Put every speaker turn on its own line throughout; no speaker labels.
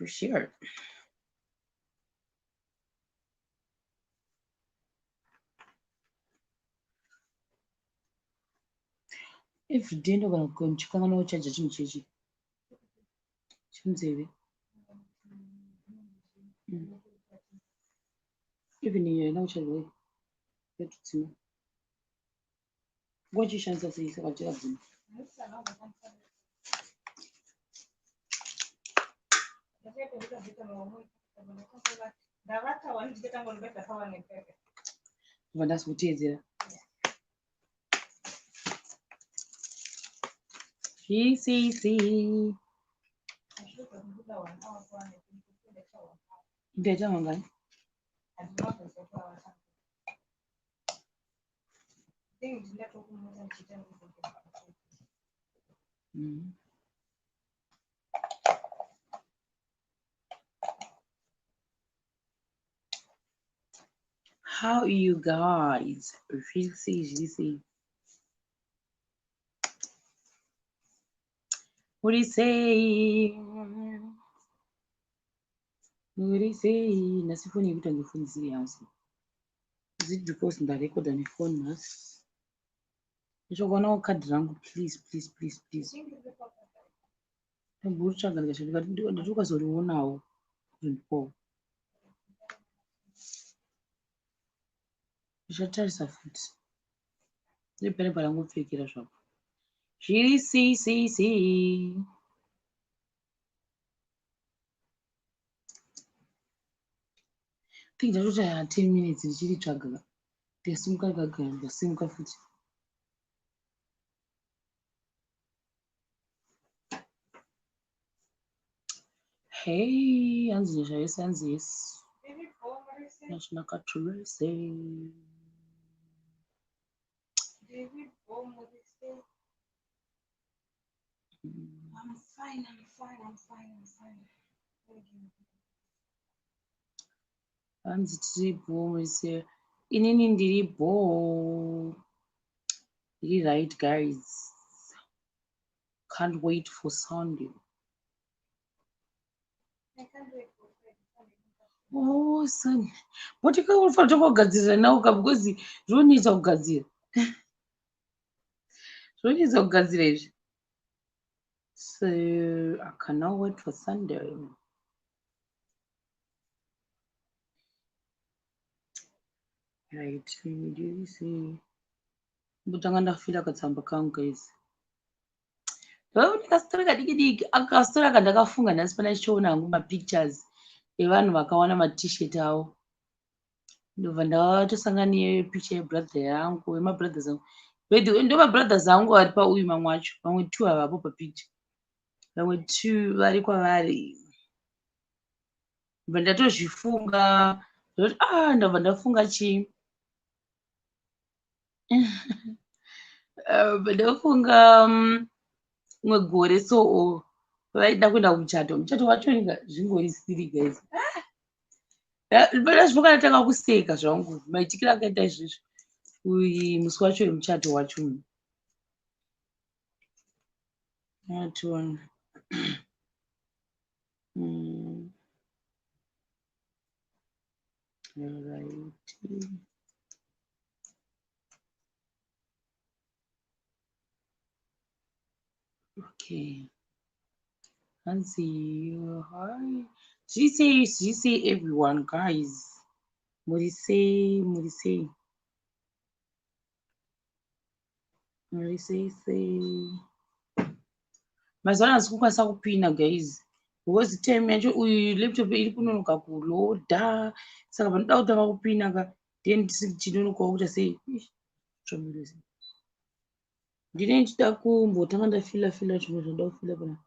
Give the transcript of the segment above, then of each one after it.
Share. Everyday ndogona ndichikanganwa kuchaja chinhu chechi chenzeve. Even iyo haina kuchajwa yatodzima. Ngochiishandisa sei saka chakadzima? Ndobva ndazokuteedzera. GCC. Ndaita mangani? How are you guys? Zviri sei, zviri sei? Muri sei? Muri sei? Nhasi foni yekuita kunge foni isiri yangu. Is it because ndarekodha nefoni nhasi? Ndichokuonawo kadhi rangu please, please, please, please. Ndamboritsvaga ndikashaya ndikati ukazorionawo ndondipawo. Ndichatarisa futi. Nepane parangopfekera zvapo. Zviri sei sei sei. Think ndatota 10 minutes ndichiritsvaga. Ndikasimuka ndikagara ndikasimuka futi. Hey, hanzi nyasha yese hanzi yes. Nyasha katurese.
I'm fine, I'm fine, I'm fine, I'm fine.
Hanzi tiri bhoo mese. Inini ndiri bhoo. Ndiri right guys. Can't wait for Sunday.
I can't wait for Friday.
Oh, Sunday. But unofanira kutogadzirira nawo ka because zvinonetsa kugadzira. Zvinonetsa kugadzira izvi. So I cannot wait for Sunday. Right, ndiri Ndotanga ndafila katsamba kangu guys. Ndakaona kadiki diki akastora kandakafunga nhasi pana chichiona hangu mapictures evanhu vakawana maT-shirt avo. Ndobva ndatosangana nepicture yebrother yangu yemabrothers angu. By the way ndo mabrothers angu ari pauyu mamwe acho. Vamwe two havapo papicture. Vamwe two vari kwavari. Ndobva ndatozvifunga ndoti ah ndobva ndafunga chii Ndafunga rimwe gore so vaida kuenda kumuchato. Muchato wacho zvingori siri guys. Ndazvifunga ndatanga kuseka zvangu maitikiro akaita izvizvi musi wacho wemuchato wacho. Ationa. Alright. Okay. Hanzi, hi. Zviri sei, zviri sei everyone guys. Muri sei, muri sei. Muri sei sei. Mazuva ano handisi kukwanisa kupina guys. Because time yacho uyu laptop iri kunonoka kuloada. Saka panoda kutanga kupina ka then tichinonokawo kuita sei. Tsvamiro sei. Ndine ndichida kumbotanga ndafila fila zvimwe zvinoda kufila pana.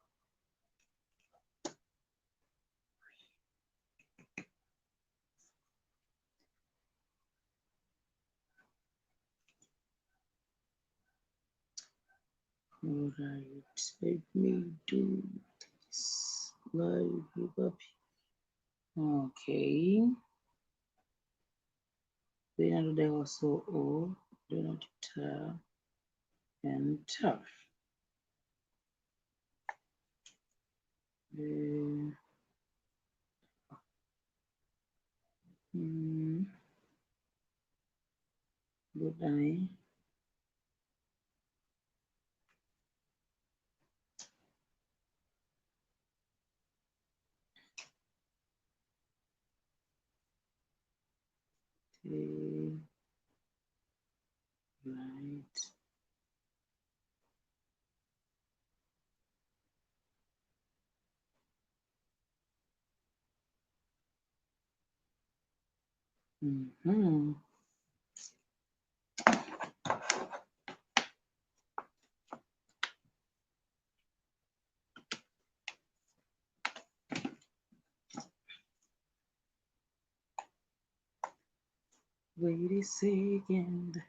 Alright, let me do this live up. Okay. Then I also O, do not tap and tap. Dai. Okay. Right. Wait a second.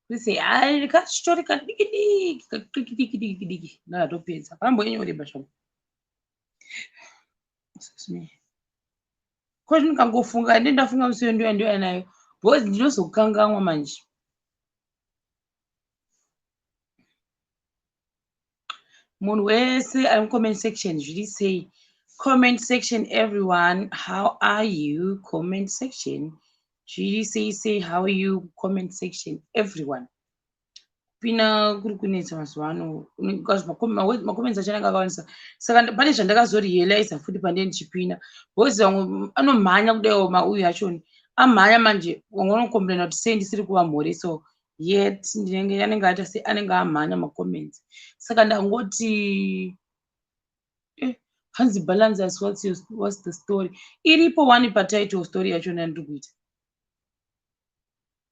Listen, I kachitori kadiki diki kadiki diki diki diki ndatopedza pambonyoreba zvangu. Excuse me. Ko ndingangofunga ndi ndafunga musi uyo ndoya ndoya nayo because ndinozokanganwa manje. Munhu wese ari mucomment section, zviri sei? Comment section, everyone, how are you? Comment section, zviri sei sei? How are you? Comment section, everyone. Kupina kuri kunetsa mazuva ano because macomments acho anenge akawandisa, saka pane zvandakazorealiza futi pandee ndichipina, because vamwe anomhanya kudaiwo, mauyu achoni amhanya manje. Vamwe vanocomplaina kuti sei ndisiri kuvamhoresawo, yet ndinenge anenge aita sei, anenge amhanya macomments. Saka ndangoti hanzi balance us. What's the story? Iripo one patitle, story yachona yandiri kuita,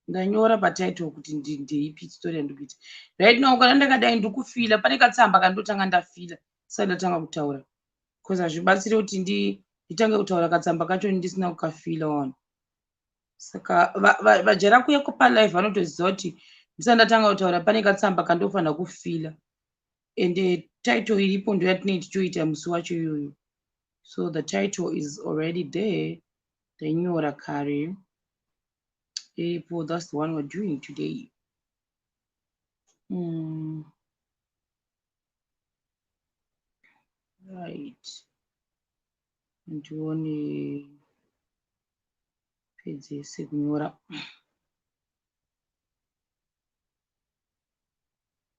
ndanyora patitle kuti ndeipi story yandiri kuita right now. Kana ndakadai, ndiri kufila pane katsamba kandotanga ndafila sati ndatanga kutaura, because hazvibatsiri kuti nditange kutaura katsamba kacho ndisina kukafila one. Saka vajara kuuya palive vanotoziva kuti ndisati ndatanga kutaura pane katsamba kandofanira kufila, ende title iripo ndo yatinenge tichoita musi wacho iyoyo. So the title is already there, ndainyora kare, iripo. That's the one we're doing today. Right, ndione pedzese kunyora,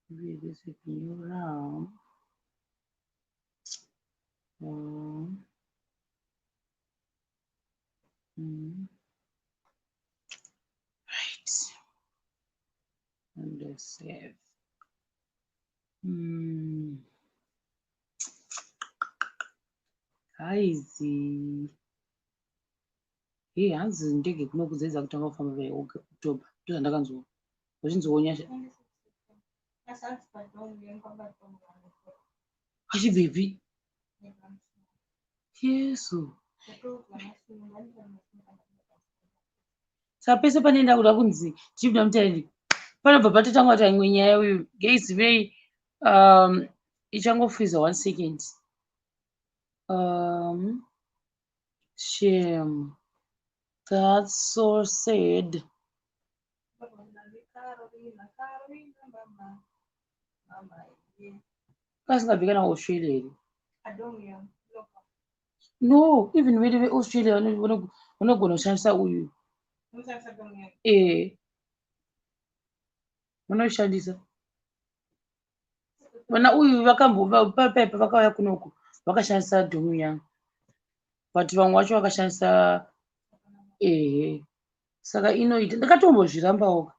pedzese kunyora. Right, and save. Guys, hei, hanzi ndege kunokudzedza kutanga kufamba paOctober, ndozvandakanzwa vachinzwawo nyasha achibvepi. Yesu, saka pese panenda kuda kunzi tichibva mutairi panobva patotanga kuti imwe nyaya uyu. Guys, vei ichangofreeza, one second. Shame, that's so sad. Kasingabvi kana Australia here? No, even vedu veAustralia vanogona kushandisa uyu. Vanoshandisa vana uyu vakambopapaipa vakauya kunoku vakashandisa Dongyoung, but vamwe vacho vakashandisa ehe. Saka inoita, ndakatombozvirambawo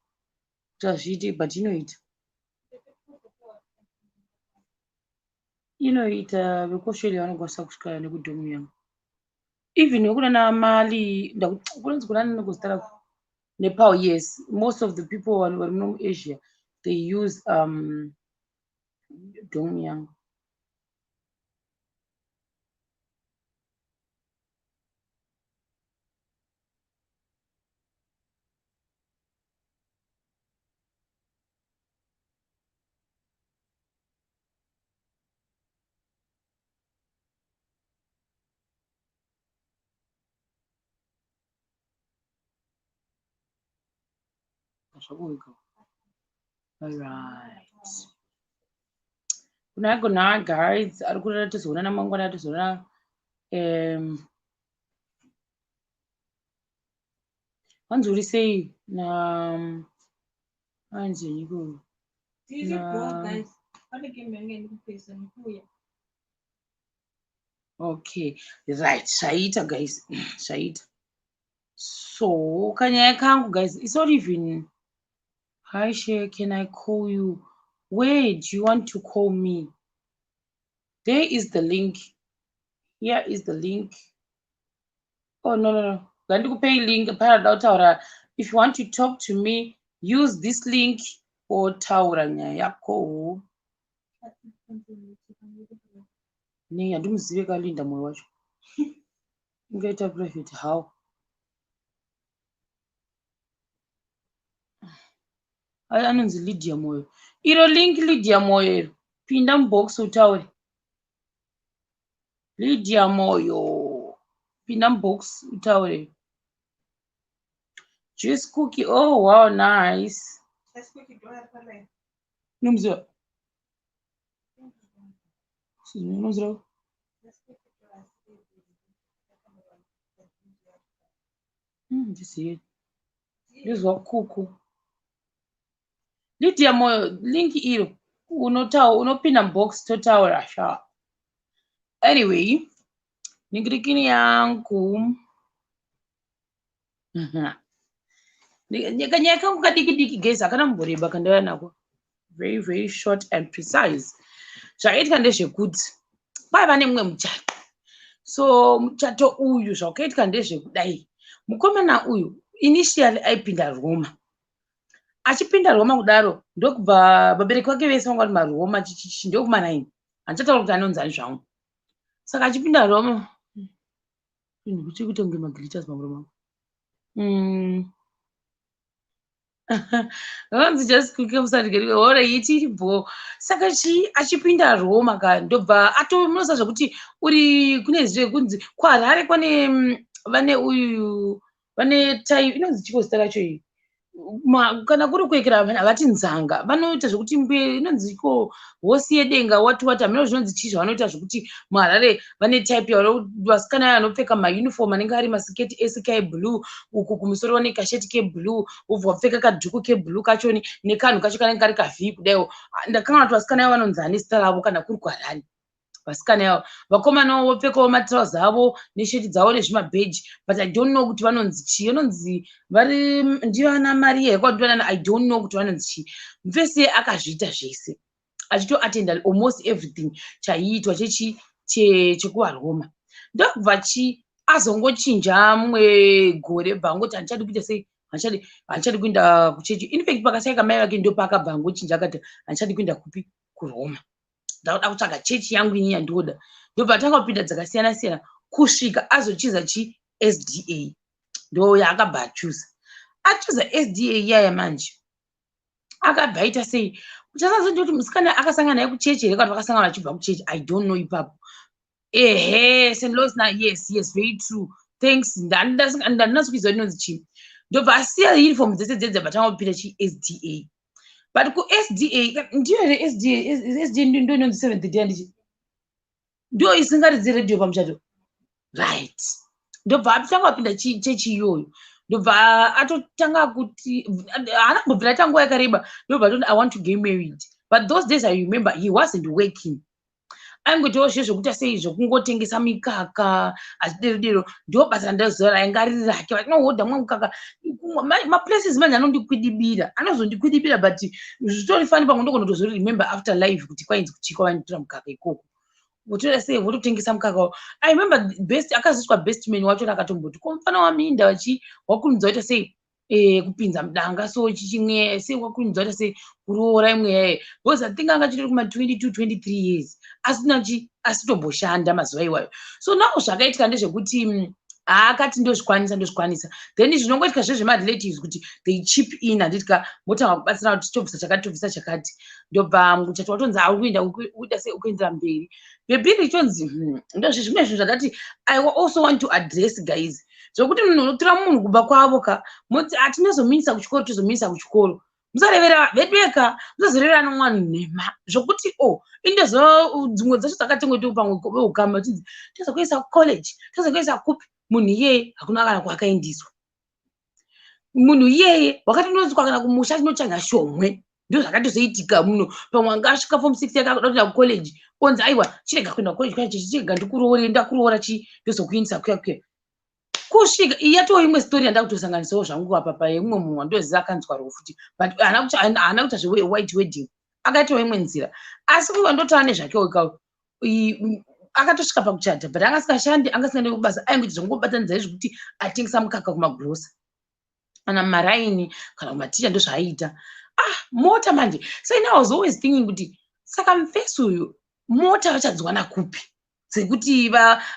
kuti hazviiti, but inoita, inoita. VekuAustralia vanokwanisa kusvika nekuDongyoung, even vekunana Mali, kunonzi kunani nekuzita rako, Nepal. Yes, most of the people vari muno muAsia, they use Dongyoung. Zvakuweka. Alright, kuna kuna guys ari kurara, tizoonana mangwana, tizoona. Hanzi uri sei na hanzi nyiko.
Tiri bro
Na
guys. Pane game yange ndikupesa nikuuya.
Okay, right. Zvaita guys. Zvaita. So, kanyaya kangu guys, it's not even Hi Shay, can I call you? Where do you want to call me? There is the link. Here is the link. Oh no no no. Ngandikupei link panoda kutaura. If you want to talk to me, use this link wotaura nyaya yako. Nei handimuzive kaLinda moyo wacho. Ingaita private how? Anonzi Lydia Moyo. Iro link Lydia Moyo iro. Pinda mubox utaure. Lydia Moyo. Pinda mubox utaure. Juice cookie. Oh wow, nice.
Juice cookie do I have like?
Unomuziva? Unomuziva? Ndizive. Ndizwa kuku. Lydia Moyo, link iro. Unotaura, unopinda mubox totaura sha. Anyway, ningirikini yangu. Kanyaya kangu kadiki diki guys, hakana mboreba kandauya nako. Very very short and precise. Zvakaitika ndezvekuti kwaiva nemumwe muchato. So muchato uyu zvakaitika ndezvekudai. Mukomana uyu initially aipinda Roma. Achipinda Roma kudaro ndokubva vabereki vake vese vanga vari maRoma chichichi ndokumanaini. Handichataura kuti anonzi ani zvangu. Saka achipinda Roma kuchiri kuita kunge maglitters pamuromo wangu. Vanzi just quick musadye hore iti bho. Saka chi achipinda Roma ka ndobva ato munoziva zvekuti uri kune zvekunzi kuHarare kwane vane uyu vane tai inonzi chiko zita racho iyi kana kuri kuekera havati nzanga vanoita zvekuti mbe inonzi iko hosi yedenga wati wati hameno zvinonzi chii zvavanoita zvekuti muHarare vane type yavo vasikana aya anopfeka mauniform anenge ari masiketi esky blue uku kumusoro vane kasheti keblue wobva wapfeka kadhuku keblue kachoni nekanhu kacho kanenge kari kavhii kudaiwo. Ndakanganwa kuti vasikana avo vanonzi ani zita ravo kana kuri kuHarare. Vasikana avo vakomana vopfekawo matrauza avo nesheti dzavo nezvimabheji but I don't know kuti vanonzi chii vanonzi vari ndivana Maria here kwandivana I don't know kuti vanonzi chii. Mufesi akazviita zvese achitoatenda almost everything chaiitwa chechi chekuvaRoma. Ndokubva chi azongochinja mumwe gore bva angoti handichadi kuita sei handichadi handichadi kuenda kuchechi. In fact pakashaika mai vake ndopaakabva angochinja akati handichadi kuenda kupi kuRoma. Ndakuda kutsvaga chechi yangu ini yandinoda. Ndobva atanga kupinda dzakasiyana siyana kusvika azochiza chi SDA. Ndo yaakabva achuza. Achuza SDA iyaya manje. Akabva aita sei? Uchasaziva kuti musikana akasangana naye kuchechi here kana vakasangana vachibva kuchechi. I don't know ipapo. Ehe, St. Louis na yes, yes, very true. Thanks. Ndandinatso kuziva inonzi chii. Ndobva asiya uniform dzese dzedze vatanga kupinda chi SDA. But ku SDA, ndiyo here SDA, SDA ndo inonzi Seventh Day handichi? Ndiyo isingaridzi radio pamuchato. Right. Ndobva atanga kupinda chechi iyoyo. Ndobva atotanga kuti haana kumbobvira aita nguva yakareba. Ndobva atoti I want to get married. But those days I remember he wasn't working. Aingoitawo zviye zvekuita sei zvekungotengesa mikaka achidero dero. Ndo basa randaziva rainga riri rake. Vachinohodha mumwe mukaka. Maplaces manje anondikwidibira. Anozondikwidibira but zvitori fani pamwe ndogona kutozori remember after life kuti kwainzi kuchikwa vainditora mukaka ikoko. Votoita sei vototengesa mukaka wavo. I remember best akazoiswa best man wacho akatomboti ko mufana waminda vachi wakurumidza waita sei kupinza mudanga so chichimweya sei wakurumidza waita sei kuroora imwe yaye because I think anga achitori kuma 22 23 years asina chi asitomboshanda mazuva iwayo. So now zvakaitika ndezvekuti haakati ndozvikwanisa ndozvikwanisa then zvinongoitika zvezvemarelatives kuti they chip in handiti ka motanga kubatsira kuti tobvisa chakati tobvisa chakati ndobva muchato watonzi auri kuenda kuita sei ukuendera mberi bhebhi richonzi ndozve zvimwe zvinhu zvandati I also want to address guys zvokuti munhu unotora munhu kumba kwavo ka moti atinozomuisa kuchikoro tozomuisa kuchikoro musarevera vedweka musazorevera nomwana nhema zvokuti o indozo dzimwe dzacho dzakatengwa pamwe veukama chinzi tozokuisa kucollege tozokuisa kupi munhu iyeye hakuna kana kwaakaendiswa. Munhu iyeye wakatonotswa kana kumusha chinotsvaga shomwe. Ndozvakatozoitika muno. Pamwe anga asvika form 6 yake, akuda kuenda kucollege, onzi, "Aiwa, chirega kuenda kucollege kwacho, chirega ndikuroore, ndakuroora chi ndozokuindisa kuya kuya." Kusvika iyi yatoo imwe story yandakutosanganisawo zvangu apa paimwe munhu wandoziva akanzwarwo futi, but haana kuita zvewhite wedding, akaitawo imwe nzira. Asi uyu wandotaura nezvake weka akatosvika pakuchata, but anga asingashandi, anga asingaendi kubasa, aingoita zvokungobatanidza izvi atengesa mukaka kumagrosa kana mumaraini kana kumaticha, ndozvaaiita. Ah, mota manje. So I was always thinking kuti saka mufesi uyu mota vachadziwana kupi dzekuti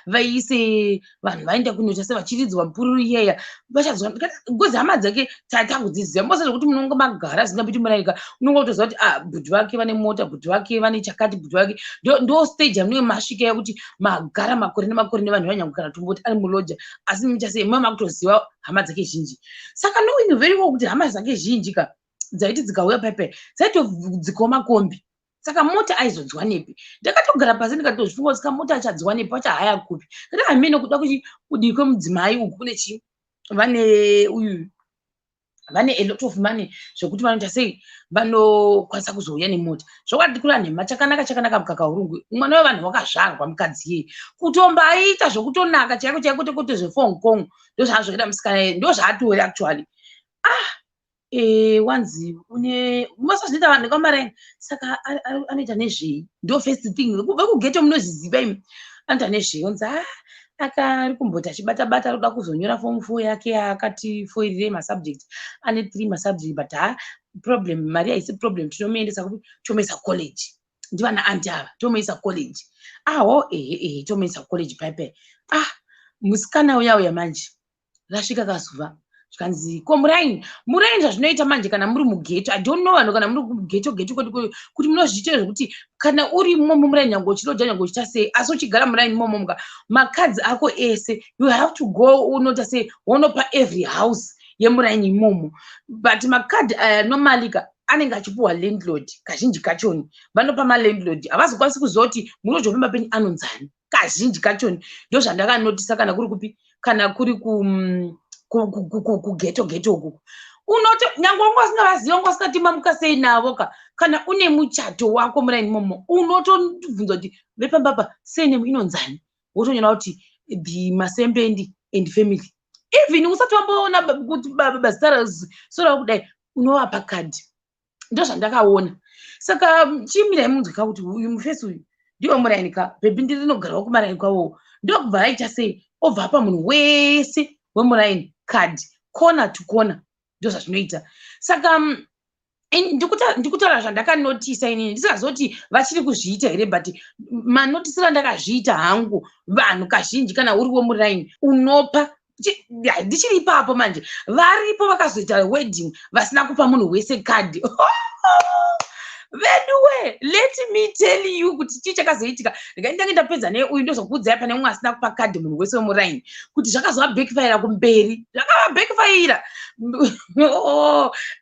vaise vanhu vaenda kunoita sevachiridzwa mupururu iyeya? Vachadziwana because hama dzake takudziziva mose, zvekuti munonge magara zingambiti muraika, unonge kutoziva kuti, ah, bhudhi vake vane mota, bhudhi vake vane chakati, bhudhi vake. Ndo stage yamunenge masvika yekuti magara makore nemakore nevanhu vanyange kana tomboti ari muloja, asi muchasei muve makutoziva hama dzake zhinji. Saka knowing very well kuti hama dzake zhinji ka dzaiti dzikauya paipai dzaitodzikawo makombi, saka mota aizodziwanepi? Ndakatogara pasi ndikatozvifunga kuti saka mota achadziwanepi, achahaya kupi? Kati hamene kuda kuti kudii kwemudzimai uku kune chi vane uyu vane a lot of money zvekuti vanoita sei, vanokwanisa kuzouya nemota. Zvokwadi kuri nhema, chakanaka chakanaka mukaka urungwe. Mwana wevanhu wakazvarwa mukadzi iyeye kutombaita zvokutonaka chaiko chaiko, kwete zvefong kong. Ndozvaazvoita musikana iyeye, ndozvaatori actually. Ah, wanzi une masazvinoita vanhu kwamaraini, saka anoita nezvei? Ndo first thing vekugeto munozviziva imi, anoita nezvei? Onzi, "Ah, akari kumboti achibata bata, ari kuda kuzonyora form 4 yake yaakati foirire masubject, ane three masubject, but ha, problem mari haisi problem, tinomuendesa kupi? Tomuisa college." Ndivana anti ava, "Tomuisa college." Aho, ehe ehe, tomuisa college paipai. Ah, musikana uya uya manje rasvika kazuva, zvikanzi ko muraini, muraini zvazvinoita manje kana muri mugeto, I don't know vanhu kana muri mugeto geto kwedu kuti munozviita zvekuti kana urimo mumuraini, nyange uchiroja, nyange uchiita sei, asi uchigara muraini imomo, muka makadzi ako ese, you have to go unoita sei, wonopa every house yemuraini imomo. But makadhi aya normally ka anenge achipuhwa landlord. Kazhinji kachoni vanopa malandlord, havazokwanisi kuziva kuti muroja wepamba penyu anonzani. Kazhinji kachoni ndozvandakanotisa kana kuri kupi, kana kuri kugeto geto uku, unoto nyange wanga usingavazivi, wanga usingati mamuka sei navo ka, kana une muchato wako muraini imomo, unotobvunza kuti vepambapa surname inonzani, wotonyora kuti the Masembendi and family. Even usati wamboona kuti zita sora kudai, unovapa kadhi. Ndozvandakaona. Saka chimirai munzwika kuti uyu mufesi uyu ndiwo muraini ka, bhebhi ndiri rinogarawo kumaraini kwavowo. Ndokubva aita sei, obva apa munhu wese wemuraini kadhi, corner to corner. Ndozvazvinoita. Saka ndikutaura zvandakanotisa inini, ndisingazoti vachiri kuzviita here, but manotisiro andakazviita hangu, vanhu kazhinji kana uri wemuraini unopa. Ndichiri ipapo manje, varipo vakazoita wedding vasina kupa munhu wese kadhi. Veduwe, let me tell you kuti chii chakazoitika. Regai ndange ndapedza neuyu, ndozokuudzai pane mumwe asina kupa kadhi munhu wese wemuraini kuti zvakazova backfire kumberi, zvakava backfire.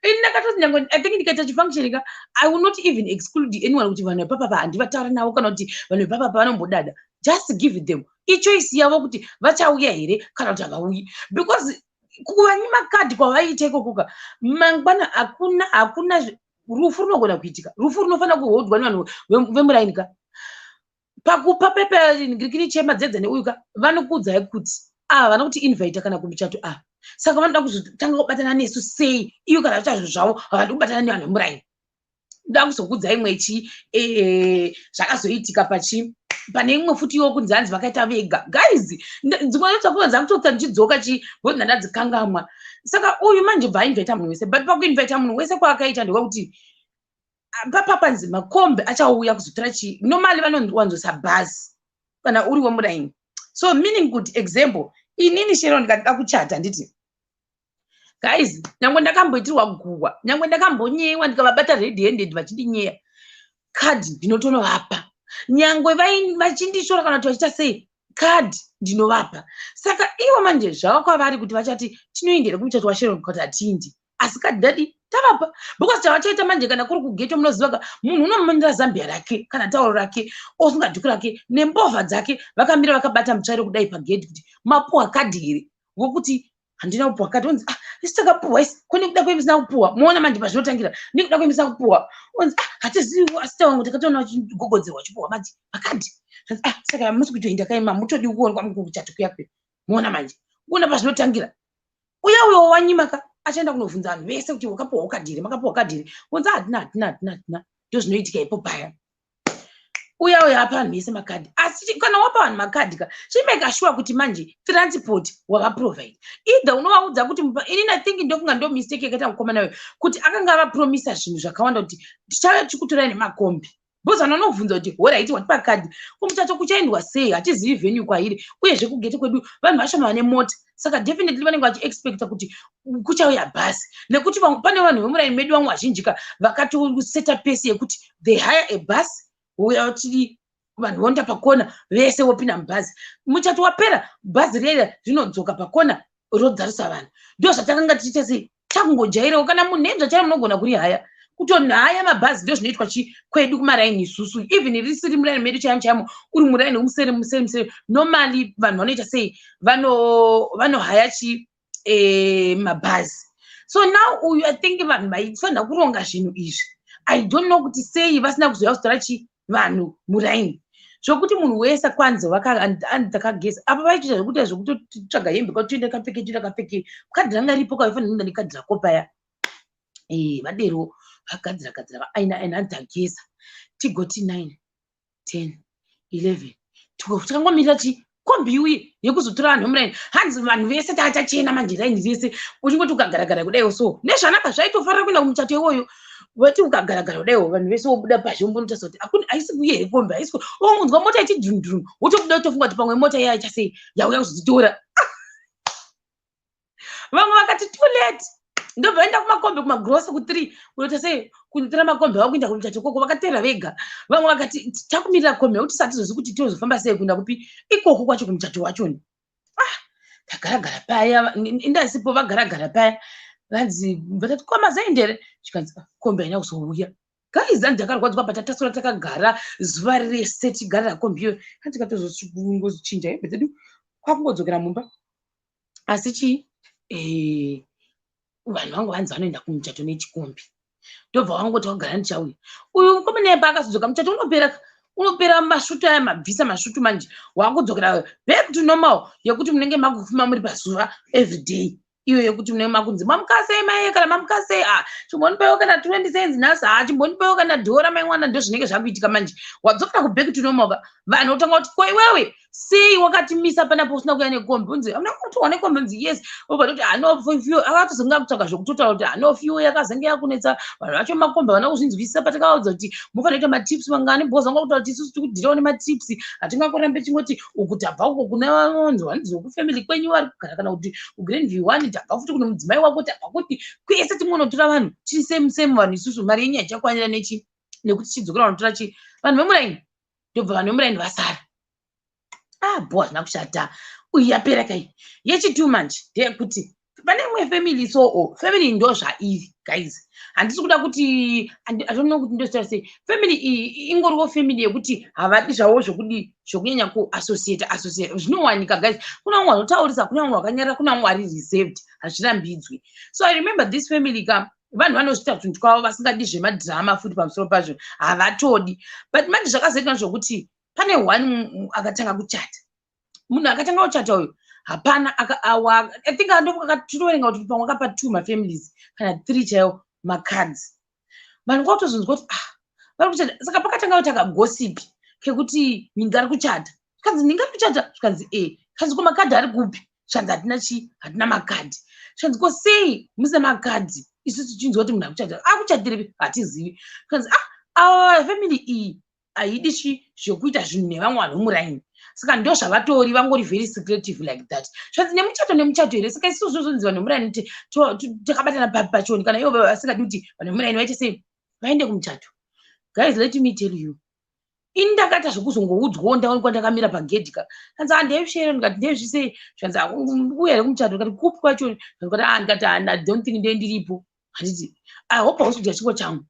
Ini ndakatoti nyange, I think, ndikaita chifunction ka, I will not even exclude anyone kuti vanhu vepapapa handivataura navo, kana kuti vanhu vepapapa vanombodada. Just give them ichoice yavo kuti vachauya here kana kuti havauyi, because kuvanyima kadhi kwavaiita ikokoka, mangwana hakuna hakuna rufu runogona kuitika, rufu runofanira kuhodwa nevanhu vemuraini ka. Pakupa pepe ngirikiri chema dzedza neuyu ka, vanokuudzai kuti ava vana kuti invita kana kumuchato ava, saka vanoda kuzotanga kubatana nesu sei iyo kana vaita zvinhu zvavo, havadi kubatana nevanhu vemuraini. Ndoda kuzokuudzai imwe chi zvakazoitika pachi pane imwe futi iwo kunzi hanzi vakaita vega. Guys, dzimwe dzakuva dzakutotsa ndichidzoka chi because ndandadzikangamwa. Saka uyu manje bva ainvita munhu wese, but pakuinvita munhu wese kwaakaita ndewekuti papa panzi makombi achauya kuzotora chi. Normally vanowanzoisa bhazi kana uri wemuraini. So meaning kuti, example, inini Shero ndikatida kuchata, handiti guys, nyange ndakamboitirwa guhwa, nyange ndakambonyewa, ndikavabata red handed vachindinyeya, kadhi ndinotonovapa. Nyangwe vachindishora kana kuti vachiita sei, kadhi ndinovapa. Saka ivo manje zvava kwavari kuti vachati tinoendera kumuchato waSharon kuti hatindi, asi kadhi dadi tavapa, because chavachaita manje kana kuri kugeto, munoziva ka, munhu unomonera zambia rake kana tauro rake, osunga dhuku rake nembovha dzake, vakamira vakabata mutsvairo kudai pagedhi kuti mapuwa kadhi here, wokuti Handina kupuwa kadhi. Onzi, "Ah, isi takapuwa isi, ko nekuda kwei musina kupuwa?" Muona manje pazvinotangira, nekuda kwei musina kupuwa? Onzi, "Ah, hatizivi, asi tawangu takatoona vachigogodzerwa vachipuwa manje makadhi." Ah, saka musi kutoenda kaima mutodi kuonekwa mukuchato kuya kuya. Muona manje, kuona pazvinotangira. Uya uyo wanyima ka achaenda kunovhunza vanhu vese kuti wakapuwa kadhi here, makapuwa kadhi here? Onzi, "Hatina, hatina, hatina, hatina." Ndozvinoitika ipo paya. Uya uya apa vanhu vese makadhi, asi kana wapa vanhu makadhi ka, chimake sure kuti manje transport wakaprovide. Either unovaudza kuti inini I think ndofunga ndo mistake yakaita mukomana uyo, kuti akanga avapromisa zvinhu zvakawanda kuti tichauya tichikutorai nemakombi, because vanhu vanobvunza kuti, "Alright, watipa kadhi, kumuchato kuchaendwa sei? Hatizivi venue kwairi, uyezve kugete kwedu vanhu vashoma vane mota." Saka definitely vanenge vachiexpecta kuti kuchauya bhasi, nekuti pane vanhu vemuraini medu vamwe vazhinji ka vakatoseta pace yekuti they hire a bus, uya tiri vanhu voenda pakona vese vopinda mubhazi. Muchato wapera, bhazi rera rinodzoka pakona rodzarisa vanhu. Ndo zvatakanga tichiita sei, takungojairawo. Kana munhenzva chaiyo munogona kuri haya, kutonhaya mabhazi. Ndo zvinoitwa chi kwedu kumaraini isusu. Even risiri muraini medu chaimo chaimo, uri muraini wemusere musere musere, normally vanhu vanoita sei? Vanohaya chi mabhazi. So now uyu, I think vanhu vaifanira kuronga zvinhu izvi. I don't know kuti sei vasina kuzouya kuzotora chi vanhu muraini, zvokuti munhu wese kwanzi takageza apa. Vaitoita zvekuita zvekutotsvaga hembe, kwatoenda kapfeke, toenda kapfeke. Kadhi ranga ripo, kaifanira kuenda nekadhi rako paya. Vadero vagadzira gadzira, vaaina aina, hanzi tageza, tigoti 9, 10, 11, 12, takangomirira chi kombi iuye yekuzotora vanhu vemuraini. Hanzi vanhu vese tachena manje, raini rese uchingoti ukagaragara kudaiwo so nezvanaka, zvaitofarira kuenda kumuchato iwoyo. Wati ukagaragara kudaiwo, vanhu vese wobuda pazhe, umbonotarisa kuti akuni haisi kuuya here kombi, haisi. Unzwa mota ichidhunduru, wotobuda, wotofunga kuti pamwe mota iya ichasei yauya kuzotitora. Vamwe vakati too late, ndobva vaenda kumakombi, kumagrosa ku3, kunoita sei, kunotora makombi avo kuenda kumuchato ikoko. Vakateera vega. Vamwe vakati takumirira kombi yekuti satizozi kuti tozofamba sei kuenda kupi ikoko kwacho kumuchato wachoni. Ah, tagaragara paya, indasipo vagaragara paya, vanzi vatati kwamazaendere, chikanzi, "Ah, kombi haina kuzouya." Guys, hanzi takarwadzwa, patatasura takagara zuva rese tigarira kombi iyoyo. Hanzi tikatozongochinja hembe dzedu kwakungodzokera mumba. Asi chii, vanhu vangu vanzi vanoenda kumuchato nechikombi, ndobva vangoti wagara ndichauya. Uyu mukomana paakazodzoka, muchato unopera, unopera masvutu aya, mabvisa masvutu manje, wakudzokera back to normal yekuti munenge makufuma muri pazuva everyday iyo, yekuti munenge makunzi mamukasei mai, kana mamukasei, a chimbondipewo kana 20 cents nhasi, ha chimbondipewo kana dhora mai mwana. Ndo zvinenge zvakuitika manje, wadzokera kuback to normal ka. Vanhu votanga kuti, "Ko iwewe sei wakatimisa panapo usina kuuya nekombi?" Unzi, "Amuna kutowa nekombi?" Unzi, "Yes." Obva toti hano fuel, akatozonga kutsvaga zvokutotaura kuti hano fuel yakazenge yakunetsa vanhu vacho, makombi havana kuzvinzwisisa patakavaudza kuti mufanira kuita matrips mangani, because vanga kutaura kuti isusu tikudhirawo nematrips, hatingakorambe chingoti uku tabva uko kune vanhu vanzi vekufamily kwenyu vari kugara kana kuti kuGrandview one, tabva futi kune mudzimai wako, tabva kuti kwese tingonotora vanhu tiri same same vanhu isusu, mari yenyu haichakwanira nechi nekuti chidzokera vanotora chi vanhu vemuraini. Ndobva vanhu vemuraini vasara. Ah, bo hazvina kushata, uyu yapera kai. Yechitu manje ndeyekuti pane imwe family. So o family ndo zvairi, guys, handisi kuda kuti I don't know kuti ndozvitaura sei. Family iyi ingoriwo family yekuti havadi zvavo zvokudi zvokunyanya kuassociate associate. Zvinowanika, guys, kuna vamwe vanotaurisa, kuna vamwe vakanyarara, kuna vamwe vari reserved, hazvirambidzwi. So I remember this family ka, vanhu vanozviita tunhu twavo vasingadi zvemadhirama futi pamusoro pazvo havatodi. But manje zvakazoitwa zvokuti pane one akatanga kuchata. Munhu akatanga kuchata uyu hapana I think tinoverenga kuti pamwe akapa two mafamilies kana three chaiwo macards. Vanhu kwakutozonzwa kuti, ah, vari kuchata. Saka pakatanga kuita kagossip kekuti ninga ari kuchata. Zvikanzi, "Ninga ari kuchata?" Zvikanzi, "E." Zvikanzi, "Ko makadhi ari kupi?" Zvikanzi, "Hatina chi, hatina makadhi." Zvikanzi, "Ko sei musina makadhi isusu tichinzwa kuti munhu akuchata? Akuchatirepi? Hatizivi." Zvikanzi, "Ah, ava family iyi haidi chi zvekuita zvinhu nevamwe vanhu muraini, saka ndo zvavatori, vangori very secretive like that." Zvanzi, "Nemuchato nemuchato here? Saka isusu zvozonzi vanhu vemuraini takabatana papi pachoni kana ivo vasingadi kuti vanhu vemuraini vaite sei, vaende kumuchato?" Guys, let me tell you, ini ndakaita zvekuzongoudzwawo, ndaonekwa ndakamira pagedhi ka. Kanzi, "Handezvishere." Ndikati, "Ndezvisei?" Zvanzi, "Uya here kumuchato?" Ndikati, "Kupi kwacho?" Ndikati, "Ah," ndikati, "I don't think ndee ndiripo." Handiti I hope hausi kudya chingwa changu,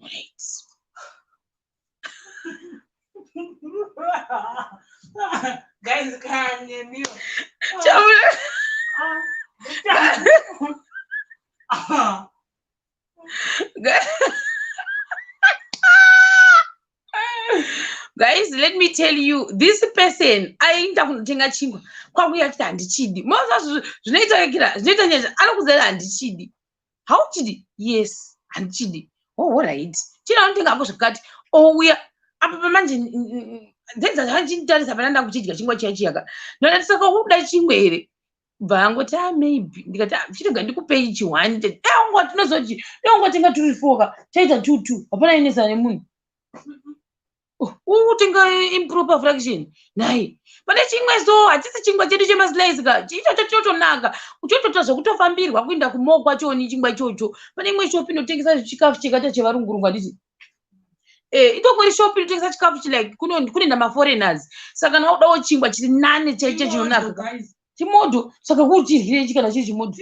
right?
Guys, kaneniwa.
Chaura. Guys, let me tell you, this person aienda kunotenga chingwa, kwakuya achiti, "Handichidi." Moza zvinoita kira, zvinoita nyasha. Anokuudza, "Handichidi." "Hauchidi?" "Yes, handichidi." "Oh, alright, china unotenga hako zvakati." Ouya apa pamanje dzedza, pana ndakuchidya chingwa chiya chiyaka. Ndonati, "Saka ukuda chingwa here?" Bva angoti, "A, maybe." Ndikati, "Ah, chirega ndikupei chihwani." Aunga tinozoti ungotenga turi four ka, chaita two two, hapana inesa nemunhu. Ukutenga improper fraction nai pane chimwe. So hatisi chingwa chedu chemaslice ka, ichocho chinotonaka, uchotoita zvekutofambirwa kuenda kumo kwachoni chingwa ichocho. Pane imwe shopi inotengesa chikafu chekaita chevarungurungu, handiti? Itongori shopi inotengesa chikafu chilike kunoenda maforeigners. Saka kana udawo chingwa chiri nane chaicho chinonaka, chimodho. Saka kuchiryirei kana chiri chimodho?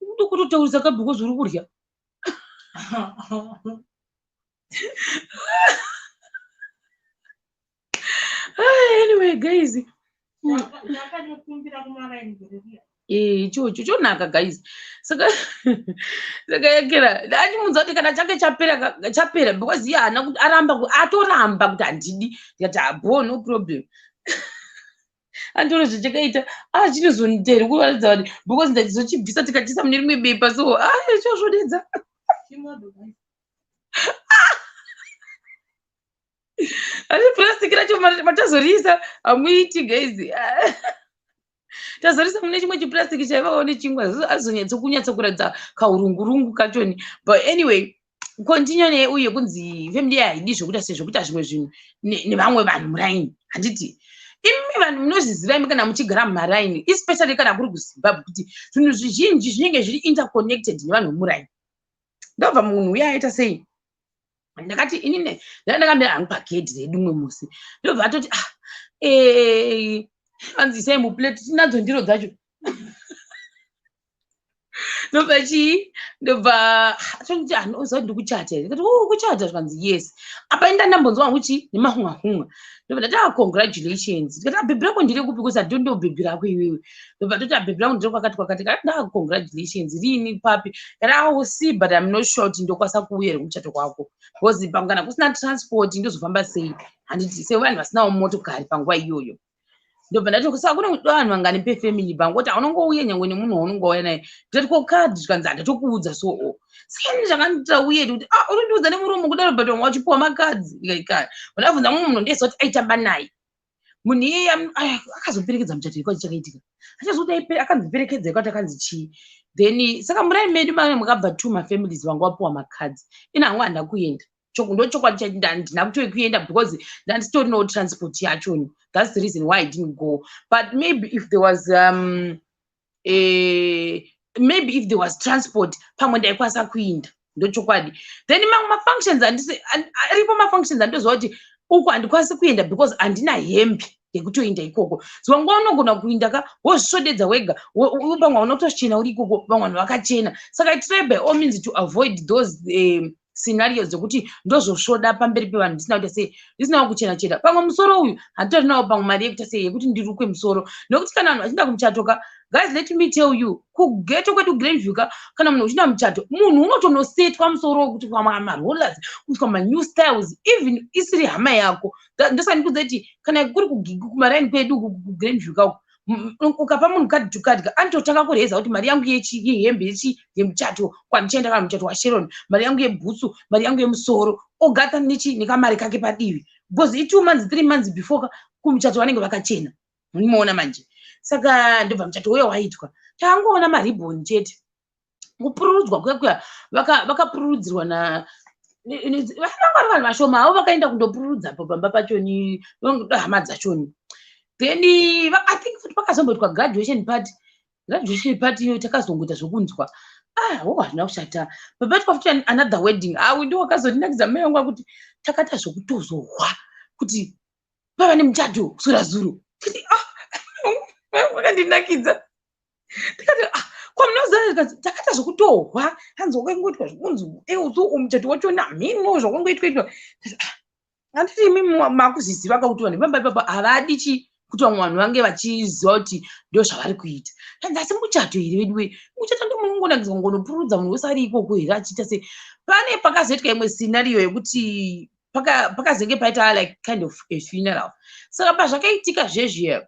Uda kutotaurisa ka because uri kurya. Anyway guys, ichocho chonaka guys. Saka yakera achimunza kuti kana chake chapera, chapera, because iye haana kuti aramba, atoramba kuti handidi. Ndikati, "Abo, no problem." Andoro zvachakaita chinozonita here kuratidza kuti because ndachizochibvisa tikachisa mune rimwe bepa, so chozvodedza. Asi purasitiki racho matazoriisa hamuiti guys. Tazorisa mune chimwe chipurasitiki chaivawo nechingwa, azonyatsokunyatsokuratidza kaurungurungu kachoni. But anyway, continue neuye kunzi family haidi zvokuita sei, zvokuita zvimwe zvinhu nevamwe vanhu muraini, handiti? Imi vanhu munozviziva imi kana muchigara mumaraini, especially kana kuri kuZimbabwe, kuti zvinhu zvizhinji zvinenge zviri interconnected nevanhu vemuraini. Ndobva munhu uye aita sei, ndakati inini ndakamira hangu pagedhi redu mumwe musi, ndobva atoti, "Ah, anzi isai muplate." Tinadzo ndiro dzacho. Ndobva chii, ndobva atonditi, "Anoziva kuti ndikuchata here?" Ndikati, "O, kuchata?" Zvikanzi, "Yes." Apa inda ndambonzwa hangu chii nemahunga hunga. Ndobva ndati, "Ah, congratulations." Ndikati, "Abhebhi rako ndiri kupi? Kuzi handito bhebhi rako iwewe." Ndobva ndoti, "Abhebhi rangu ndiri kwakati kwakati." Kati, "Nda congratulations, riini, papi?" Kati, "I will see, but I'm not sure kuti ndokwanisa kuuya here kumuchato kwako, because kana kusina transport ndozofamba sei, handiti, sevanhu vasinawo motokari panguva iyoyo?" Ndobva ndati, "Saka kune vanhu vangani pefamily pangu?" Kuti haunongouya nyangwe nemunhu waunongouya naye. Ndati, "Ko kadhi?" Zvikanzi, "Handatokuudza." So o saka ini zvakandiitira weird kuti, "Ah, urindiudza nemuromo kudaro, but wanga wachipiwa makadzi." Ndikaikaya ndabvunza mumwe munhu, ndeiziva kuti aitamba naye munhu iyeye, akazoperekedza muchato ikwacho. Chakaitika achazoti akanziperekedza ikwati akanzi chii. Then saka muraini medu mane makabva two mafamilies vanga vapiwa makadzi. Ina hangu handina kuenda, ndo chokwadi chacho, handina kutokuenda because ndandisitorinawo transport yachoni. That's the reason why I didn't go. But maybe if there was transport, pamwe ndaikwanisa kuinda, ndochokwadi. Then mamwe mafunctions aripo, mafunctions andoziva kuti uku handikwanisi kuenda because handina hembe yekutoinda ikoko. Zuva nguva unogona kuinda ka, wozvisvodedza wega, pamwe hauna kutochena uri ikoko, vamwe vanhu vakachena. Saka I try by all means to avoid those scenarios dzekuti ndozosvoda pamberi pevanhu ndisina kuita sei, ndisinawo kuchena chena. Pamwe musoro uyu handitorinawo pamwe mari yekuita sei, yekuti ndirukwe musoro, nokuti kana vanhu vachienda kumuchato ka, guys, let me tell you, kugeto kwedu Grandview ka, kana munhu uchienda muchato, munhu unotonosetwa musoro wekuti marollers, kuitwa manew styles, even isiri hama yako. Ndosaka ndikudza kuti kana kuri kumaraini kwedu kuGrandview kako, ukapa munhu card to card, anototanga kureza kuti mari yangu yehembe yechi yemuchato kwandichaenda, kana muchato waSharon, mari yangu yebhutsu, mari yangu yemusoro, ogatha nechi nekamari kake padivi, because i2 months, 3 months before kumuchato vanenge vakachena. Munoona manje. Saka ndobva muchato uyo waitwa, tangoona maribhoni chete, kupururudzwa kuya kuya vakapururudzirwa na vanga vari vanhu vashoma havo vakaenda kundopururudzapo pamba pachoni, hama dzachoni. Then I think futi pakazomboitwa graduation party. Graduation party iyo takazongoita zvokunzwa, ah, wo hazvina kushata. Papaitwa futi another wedding, awi ndo wakazondinakidza mai vangu akuti takaita zvokutozohwa kuti pava nemuchato kuswera zuro. Titi, "Ah, wakandinakidza." Tikati, "Ah, kwamunoziva takaita zvokutohwa." Hanzi wakangoitwa zvokunzi euso muchato wachona mhino zvakangoitwa itwa. Handiti imi makuzviziva ka kuti vanhu vepamba ipapo havadi chi kuti vamwe vanhu vange vachiziva kuti ndo zvavari kuita. Hanzi, "Asi muchato here vedu wee? Muchato ndo munongonakidzwa ngonopururudza munhu wese ari ikoko here achiita sei?" Pane pakazoitwa imwe scenario yekuti Pakazenge paita like kind of a funeral. Saka pazvakaitika zvezviya,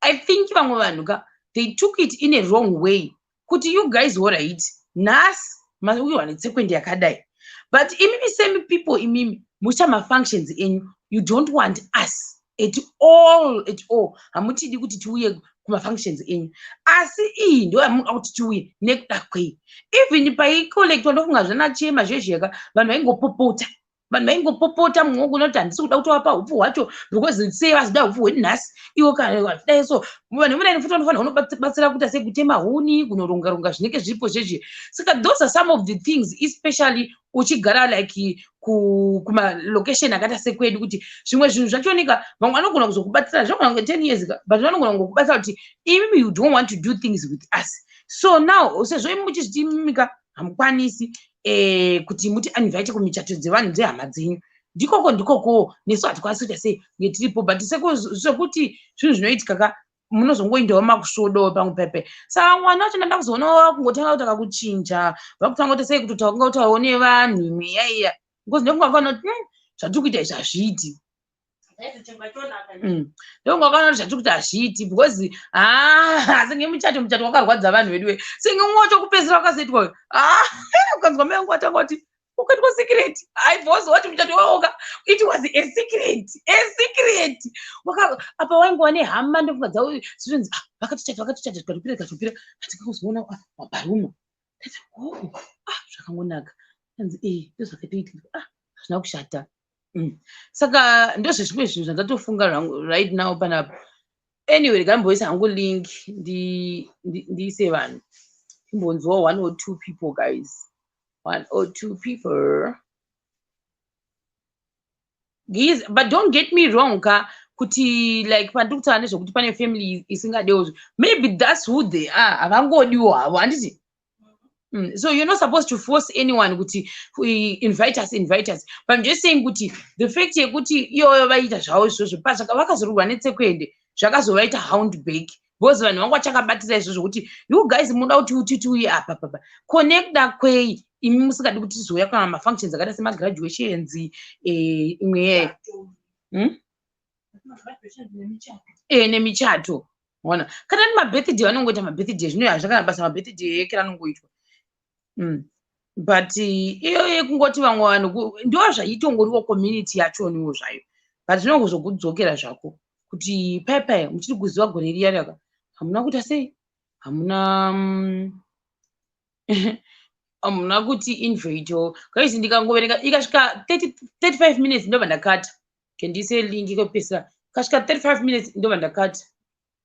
I think vamwe vanhu ka, they took it in a wrong way, kuti you guys, alright, nhasi mauyiwa netsekwende yakadai, but imimi same people, imimi mucha mafunctions enyu, you don't want us at all, at all. Hamutidi kuti tiuye kumafunctions enyu, asi iyi ndo yamunoda kuti tiuye. Nekuda kwei? Even paicollectwa, ndofunga zvanachema zvezveka, vanhu vaingopopota, vanhu vaingopopota. Mumwe wogona kuti handisi kuda kutovapa upfu hwacho because sei vazoda upfu hwedu nhasi iwo kudai? So vanhu vemunaini futi vanofanira kunobatsira kuita sei, kutema huni, kunoronga-ronga zvinenge zviripo zvezvi. Saka those are some of the things, especially uchigara like kumalocation akaita sekwedu, kuti zvimwe zvinhu zvachooneka, vamwe vanogona kuzokubatsira, zvinogona kunge 10 years, but vanogona kungokubatsira kuti imimi you don't want to do things with us. So now sezvo imi muchizviti imimika hamukwanisi kuti muti invite kumichato dzevanhu, dzehama dzenyu, ndikoko ndikoko nesu hatikwanisi kuita sei kunge tiripo. But sekuti zvinhu zvinoitika ka, munozongoendawo makusvodo pamwe pepe. Saka mwana wacho ndanda kuzoona vakungotanga kutanga kuchinja, vakutanga kuita sei, kutotanga kutaurawo nevanhu mweya iya, because ndofunga vakaona kuti zvatiri kuita izvi hazviiti. Ndonga vakaona kuti zvatiri kuita hazviiti, because ha, senge muchato, muchato wakarwadza vanhu vedu we, senge umwe wacho kupedzisira wakazoitwa, ukanzwa mai vangu vatanga kuti ukaitwa secret. Aibvozi wati muchato wawoka, it was a secret, a secret. Apa waingova nehama, ndofunga dzavo zvinonzi, ah, vakatochata, vakatochata, tikatopira, tikatopira, hatikazoona mabharuma. Ndati, oh, ah, zvakangonaka. Anzi e ndozvakatoitika. Ah, hazvina kushata. Saka ndozvezvimwe zvinhu zvandatofunga right now panapa. Anyway, ndikamboisa hangu link, ndiise vanhu timbonzwawo one or two people, guys, one or two people. Guys, but don't get me wrong ka, kuti like pandiri kutaura nezvekuti pane family isingadewo, maybe that's who they are, havangodiwo havo, handiti? So you're not supposed to force anyone kuti invite us, invite us. But I'm just saying kuti the fact yekuti iyoyo vaita zvavo izvozvo, pazvaka vakazorurwa netsekwende, zvakazovaita hound back, because vanhu vanga vachakabatira izvozvo kuti you guys munoda kuti uti tiuye apa papa connecta kwei, imi musingadi kuti tizouya kana mafunctions akaita semagraduations, imwe Nemichato, ona kana ni mabirthday, vanongoita mabirthday, zvino hazvakana basa, mabirthday eke anongoitwa. But iyo yekungoti vamwe vanhu ndo zvaitongoriwo community yachoniwo zvayo, but zvinongozokudzokera zvako kuti pai pai muchiri kuziva gore riya raka hamuna kuita sei, hamuna hamuna kuti invite. Guys, ndikangoverenga ikasvika 35 minutes, ndobva ndakata. Kendiise link kwekupedzisira. Ikasvika 35 minutes, ndobva ndakata.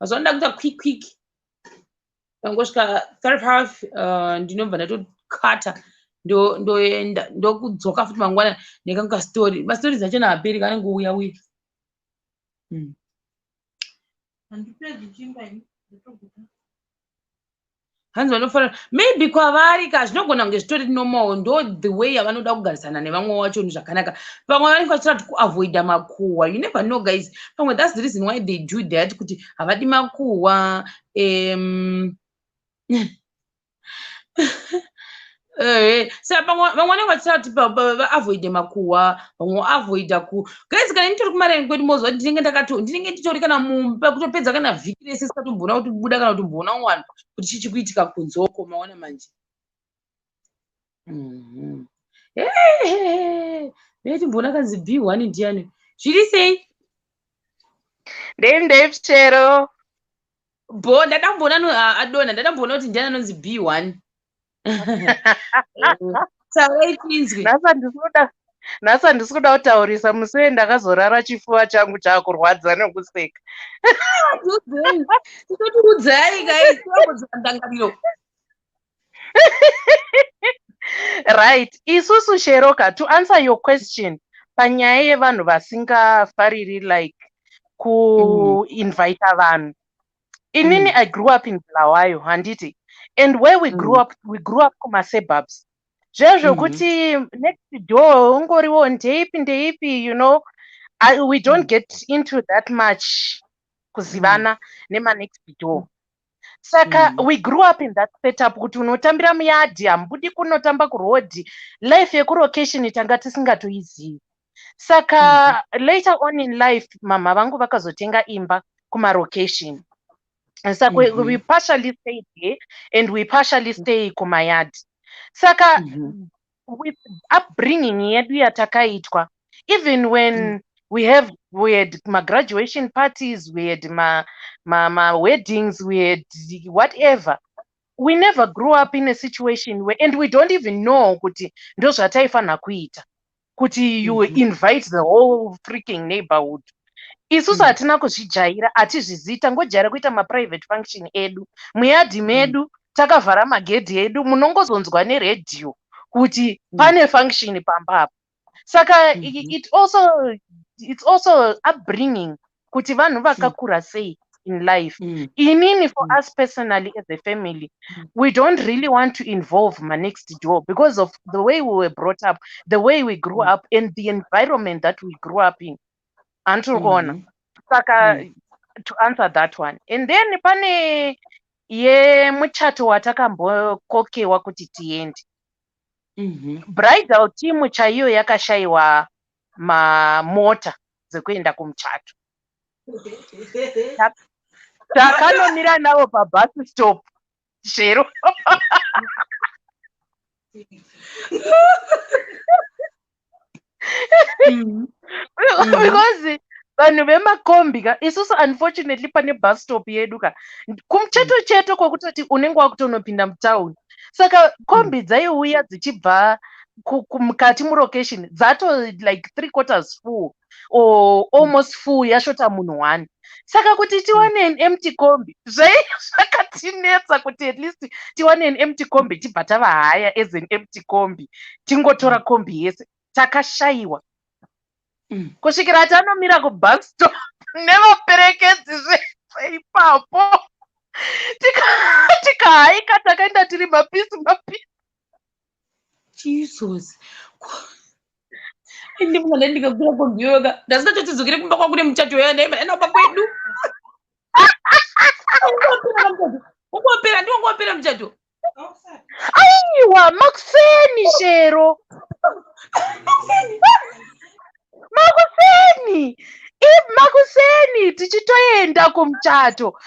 Mazuva anoda kuita quick quick, kangosvika 35, ndinobva ndatokata, ndoenda, ndokudzoka futi mangwana nekangu kastori. Mastori achona haaperi, kanongouya uya.
Handipedzi chingwa ini, ndotoguta.
Hanzi vanofanira, maybe kwavari ka zvinogona kunge zvitori normal, ndo the way yavanoda kugarisana nevamwe vacho zvakanaka. Pamwe vanenge vachida kuti kuavoida makuhwa, you never know, guys. Pamwe that's the reason why they do that, kuti havadi makuhwa. Saka pamwe vamwe vanenge vachida kuti vaavoide makuhwa, vamwe vaavoida ku, guys, kana nditori kumareni kwedu, mozwa kuti ndinenge ndakato ndinenge nditori kana mumba kutopedza kana vhiki rese sikatomboona kuti buda kana kutomboona vanhu kuti chii chikuitika kunze uko. Maona manje. Timboona kanzi B1 ndiani, zviri sei?
Ndei ndei, Shero.
Bo, ndada kumboona adona, ndada kumboona kuti ndiani anonzi B1. Taurai tinzwe.
Nhasi handisi kuda kutaurisa. Musi weye ndakazorara chifuva changu chaakurwadza nekuseka.
Tiudzei, titotiudzai guys, tirambodzora ndangariro.
Right, isusu, Sheroka, to answer your question panyaya yevanhu vasingafariri like kuinvita vanhu, inini I grew up in Bulawayo, handiti? And where we grew up, we grew up kumasuburbs zviya zvokuti next door ungoriwo ndeipi ndeipi, we don't get into that much kuzivana nemanext door. Saka we grew up in that setup kuti unotambira muyadhi, hamubudi kunotamba kurodhi, life yekurokeshini tanga tisingatoizivi. Saka later on in life, mama vangu vakazotenga imba kumarokeshini, saka we partially stay there and we partially stay kumayard. Saka with upbringing yedu yatakaitwa, even when we had magraduation parties, we had ma weddings, we had whatever, we never grew up in a situation where, and we don't even know kuti ndozvataifanira kuita, kuti you invite the whole freaking neighborhood. Isusu hatina kuzvijaira, hatizvizivi. Tangojaira kuita maprivate function edu muyadhi medu, takavhara magedhi edu. Munongozonzwa neredhiyo kuti pane function pamba apa. Saka it's also upbringing, kuti vanhu vakakura sei in life. Inini, for us personally as a family, we don't really want to involve my next door because of the way we were brought up, the way we grew up and the environment that we grew up in. Handiri kuona? Saka to answer that one, and then pane yemuchato watakambokokewa kuti tiende, bridal team chaiyo yakashayiwa mamota dzekuenda kumuchato. Takanomira navo pabus stop, Shero. Because vanhu vemakombi ka, isusu unfortunately pane bus stop yedu ka kumucheto cheto kwekutoti unenge wakutonopinda mutauni. Saka kombi dzaiuya dzichibva mukati mulocation dzato like three quarters full or almost full, yashota munhu one. Saka kuti tiwane an empty kombi zvakatinetsa, kuti at least tiwane an empty kombi, tibva tavahaya as an empty kombi, tingotora kombi yese. Takashayiwa kusvikira tanomira kubus stop nevaperekedzi zvese ipapo. Tikahaika, takaenda tiri mapisi mapisi.
Jesus. Ndifunga ndai ndikakwira kombi iyoyo, ndasingatotidzokere kumba kwangu nemuchato yoyo, ndaenda kumba kwedu. Ungopera, ndiwo ngopera muchato.
Aiwa, makuseni, Shero, makuseni, makuseni tichitoenda kumuchato.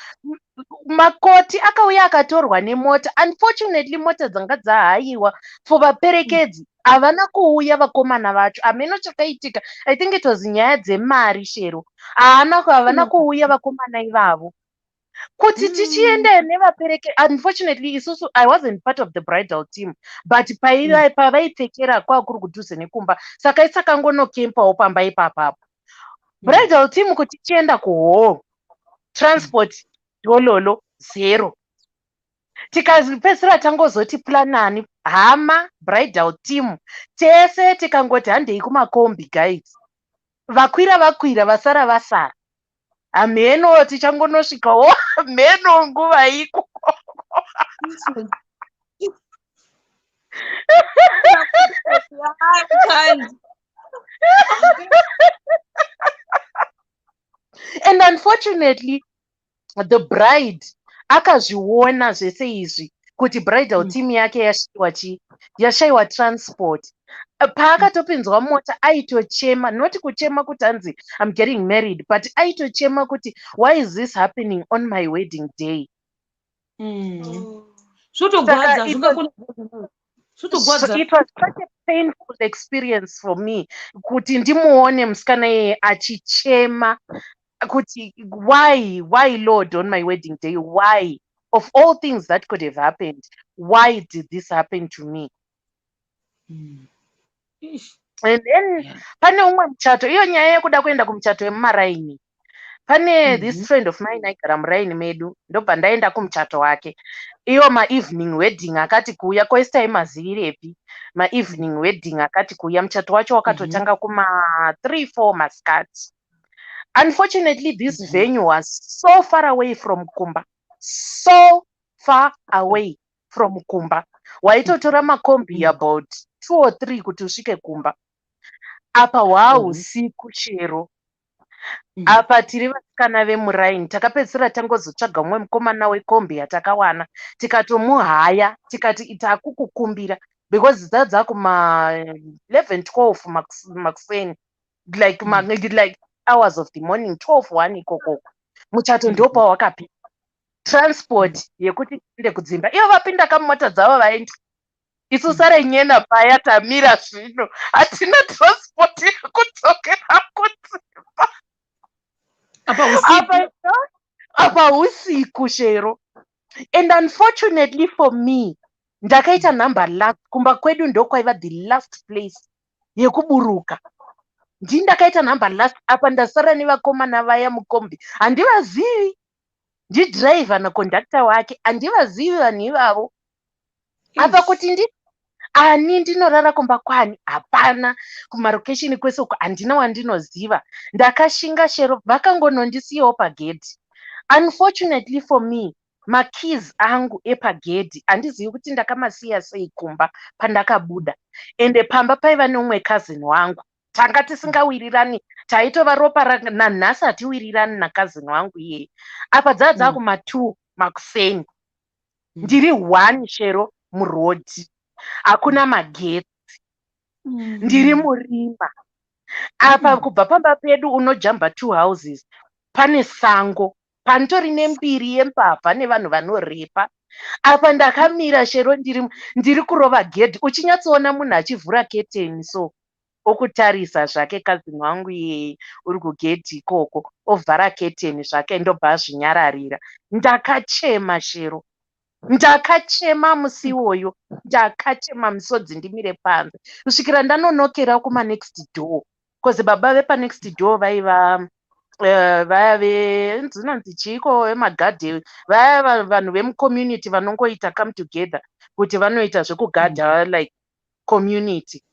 Makoti akauya akatorwa nemota. Unfortunately, mota dzanga dzahayiwa for vaperekedzi havana kuuya. Vakomana vacho, hameno chakaitika, I think it was nyaya dzemari, Shero. Haana, havana kuuya vakomana ivavo kuti tichienda nevapereke. Unfortunately, isusu, I wasn't part of the bridal team, but paiva pavaipfekera kwakuri kudhuze nekumba, saka isakangonokembawo pamba ipapapo. Bridal team kuti tichienda kuhall, transport dololo zero. Tikapedzisira tangozoti planani hama, bridal team tese, tikangoti handei kumakombi guys. Vakwira vakwira, vasara vasara, hameno tichangonosvikawo, hameno nguva iko.
Jesus. I can't.
And unfortunately, the bride akazviona zvese izvi, kuti bridal team yake yashayiwa chi yashayiwa transport. Paakatopinzwa mota aitochema, not kuchema kuti hanzi I'm getting married, but aitochema kuti why is this happening on my wedding day?
Zvotogwadza.
Saka
Zvingakona zvotogwadza.
It was such a painful experience for me kuti ndimuone musikana iyeye achichema kuti why, Lord, on my wedding day? Why, of all things that could have happened, why did this happen to me?
Ish.
And then pane umwe muchato, iyo nyaya yekuda kuenda kumuchato wemumaraini. Pane this friend of mine aigara muraini medu, ndobva ndaenda kumuchato wake. Iwo maevening wedding akati kuuya koistai mazivirepi maevening wedding akati kuuya. Muchato wacho wakatotanga kuma 3 4 masikati. Unfortunately, this venue was so far away from kumba, so far away from kumba. Waitotora makombi about two or three kuti usvike kumba. Apa hwausiku, Shero. Apa tiri vasikana vemuraini. Takapedzisira tangozotsvaga mumwe mukomana wekombi yatakawana, tikatomuhaya, tikati takukukumbira, because dzadzakuma 11 12 makuseni. Like, like hours of the morning, 12 1 ikokoko. Muchato ndopawakapinda. Transport yekuti tiende kudzimba, ivo vapinda kamumota dzavo vaenda. Isu sare nyena paya tamira zvino, hatina transport yekudzokera kudzimba.
Apa usiku.
Apa usiku, Shero. And unfortunately for me, ndakaita number last. Kumba kwedu ndokwaiva the last place yekuburuka. Ndini ndakaita number last. Apa ndasara nevakomana vaya mukombi, handivazivi. Ndidhiraivha nakondakta wake, handivazivi vanhu ivavo. Apa kuti ndi ani, ndinorara kumba kwani? Hapana. Kumarokeshini kwese uko handina wandinoziva. Ndakashinga, Shero, vakangonondisiyawo pagedhi. Unfortunately for me, makeys angu epagedhi handizivi kuti ndakamasiya sei kumba pandakabuda. Ende pamba paiva neumwe cousin wangu, tanga tisingawirirani, taitova ropa. Nanhasi hatiwirirani nacousin wangu iyeye. Apa dzaa dzakuma2 makuseni, ndiri one, Shero, murodhi, hakuna magetsi, ndiri murima. Apa kubva pamba pedu unojamba two houses, pane sango panitori nembiri yembavha nevanhu vanorepa. Apa ndakamira, Shero, ndiri kurova gedhi, uchinyatsoona munhu achivhura keteni so, okutarisa zvake cousin wangu iyeye uri kugedhi ikoko, ovhara keteni zvake, ndobva azvinyararira. Ndakachema, Shero, ndakachema musi iwoyo, ndakachema misodzi ndimire panze kusvikira ndanonokera kumanext door, because baba vepanext door vaiva vaya dzinonzi chiiko, vemagadhe vaya, vanhu vemucommunity vanongoita come together kuti vanoita zvekugadha, like community.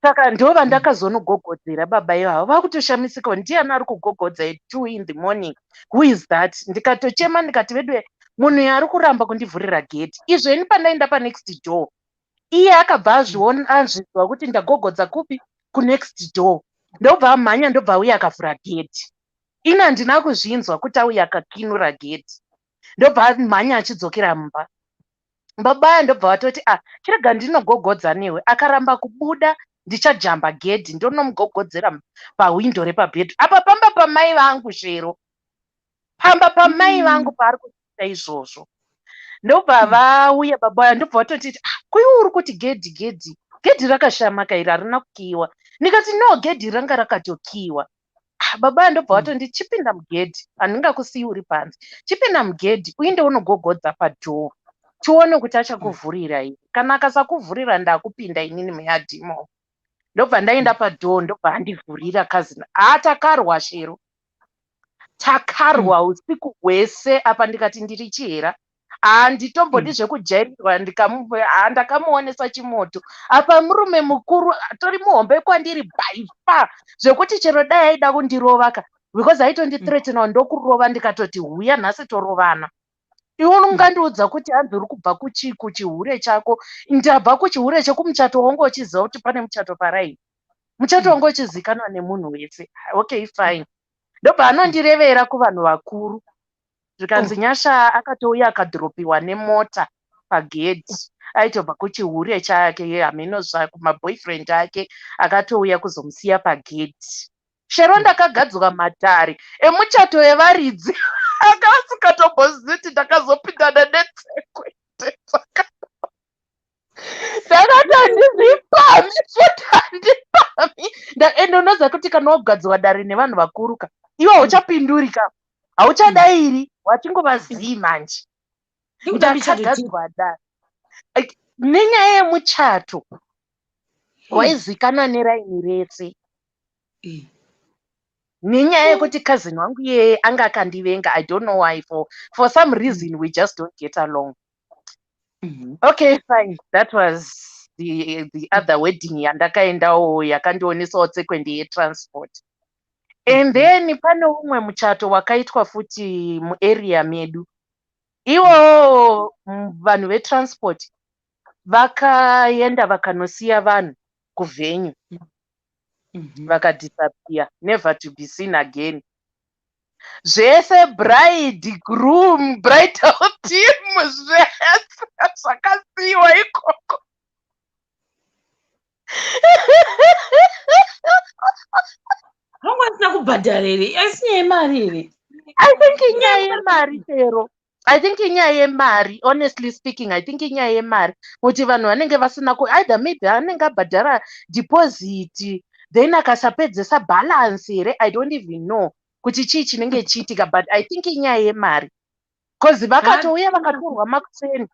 Saka ndo vandakazonogogodzera. Baba ivavo vakutoshamisika, ndiani ari kugogodza at 2 in the morning? Who is that? Ndikatochema, ndikati, "Vedu, munhu ari kuramba kundivhurira gedhi." Izvo ini pandaenda panext door, iye akabva azviona, azvinzwa kuti ndagogodza kupi, kunext door, ndobva amhanya, ndobva auya akavhura gedhi. Ini handina kuzvinzwa kuti auya akakinura gedhi, ndobva amhanya achidzokera mumba. Baba aya ndobva vatoti, "A ah, chirega ndinogogodza newe, akaramba kubuda ndichajamba gedhi ndonomugogodzera pahwindo repabhedhu." Apa pamba pamai vangu, Shero, pamba pamai vangu paari kuita izvozvo. Ndobva vauya baba vaya, ndobva vatotiti, "Ah, kuiwe uri kuti gedhi, gedhi, gedhi rakashama kairi, harina kukiyiwa." Ndikati, "No, gedhi ranga rakatokiyiwa." Ah, baba vaya ndobva vatonditi, "Chipinda mugedhi, handingakusiyi uri panze. Chipinda mugedhi uinde unogogodza padoor, tione kuti achakuvhurira here. Kana akasakuvhurira, ndakupinda inini muyadhi imomo." Ndobva ndaenda padoor, ndobva andivhurira cousin. Haa, takarwa, Shero, takarwa usiku hwese. Apa ndikati ndiri chihera, handitombodi zvekujairirwa. Haa, ndakamuonesa chimoto. Apa murume mukuru tori muhombe kwandiri by far, zvekuti chero dai aida kundirova ka, because aitondithreatenawo, ndokurova. Ndikatoti, "Huya nhasi torovana. Iwe ungandiudza kuti hanzi uri kubva kuchihure chako? Ndabva kuchihure chekumuchato wangu, uchiziva kuti pane muchato paraini, muchato wangu uchizikanwa nemunhu wese." Okay, fine. Ndobva anondirevera kuvanhu vakuru, zvikanzi, "Nyasha akatouya akadhiropiwa nemota pagedhi, aitobva kuchihure chake, hameno kumaboyfriend ake, akatouya kuzomusiya pagedhi." Shero, ndakagadzwa matare emuchato evaridzi anga asingatombozivi kuti ndakazopindana netsekwete. Ndakati handizvipami futi, handipami. Ende unoziva kuti kana wagadzwa dare nevanhu vakuru ka, iwe hauchapinduri ka, hauchadairi, wachingovazii manje. Ndakagadzwa dare nenyaya yemuchato waizikanwa neraini rese, nenyaya yekuti cousin wangu iyeye anga akandivenga. I don't know why. For some reason we just don't get along. Okay, fine. That was the other wedding yandakaendawo yakandionesawo tsekwende yetransport. And then pane umwe muchato wakaitwa futi muarea medu iwowo. Vanhu vetransport vakaenda vakanosiya vanhu kuvenue, vakadisappear, never to be seen again. Zvese bride, groom, bridal team, zvese zvakasiyiwa ikoko.
Vanga vasina kubhadhara here? Asi nyaya yemari here?
I think inyaya yemari chero. I think inyaya yemari, honestly speaking, I think inyaya yemari kuti vanhu vanenge vasina ku either maybe anenge abhadhara deposit then akasapedzesa balance here. I don't even know kuti chii chinenge chiitika, but I think inyaya yemari because vakatouya vakatorwa makuseni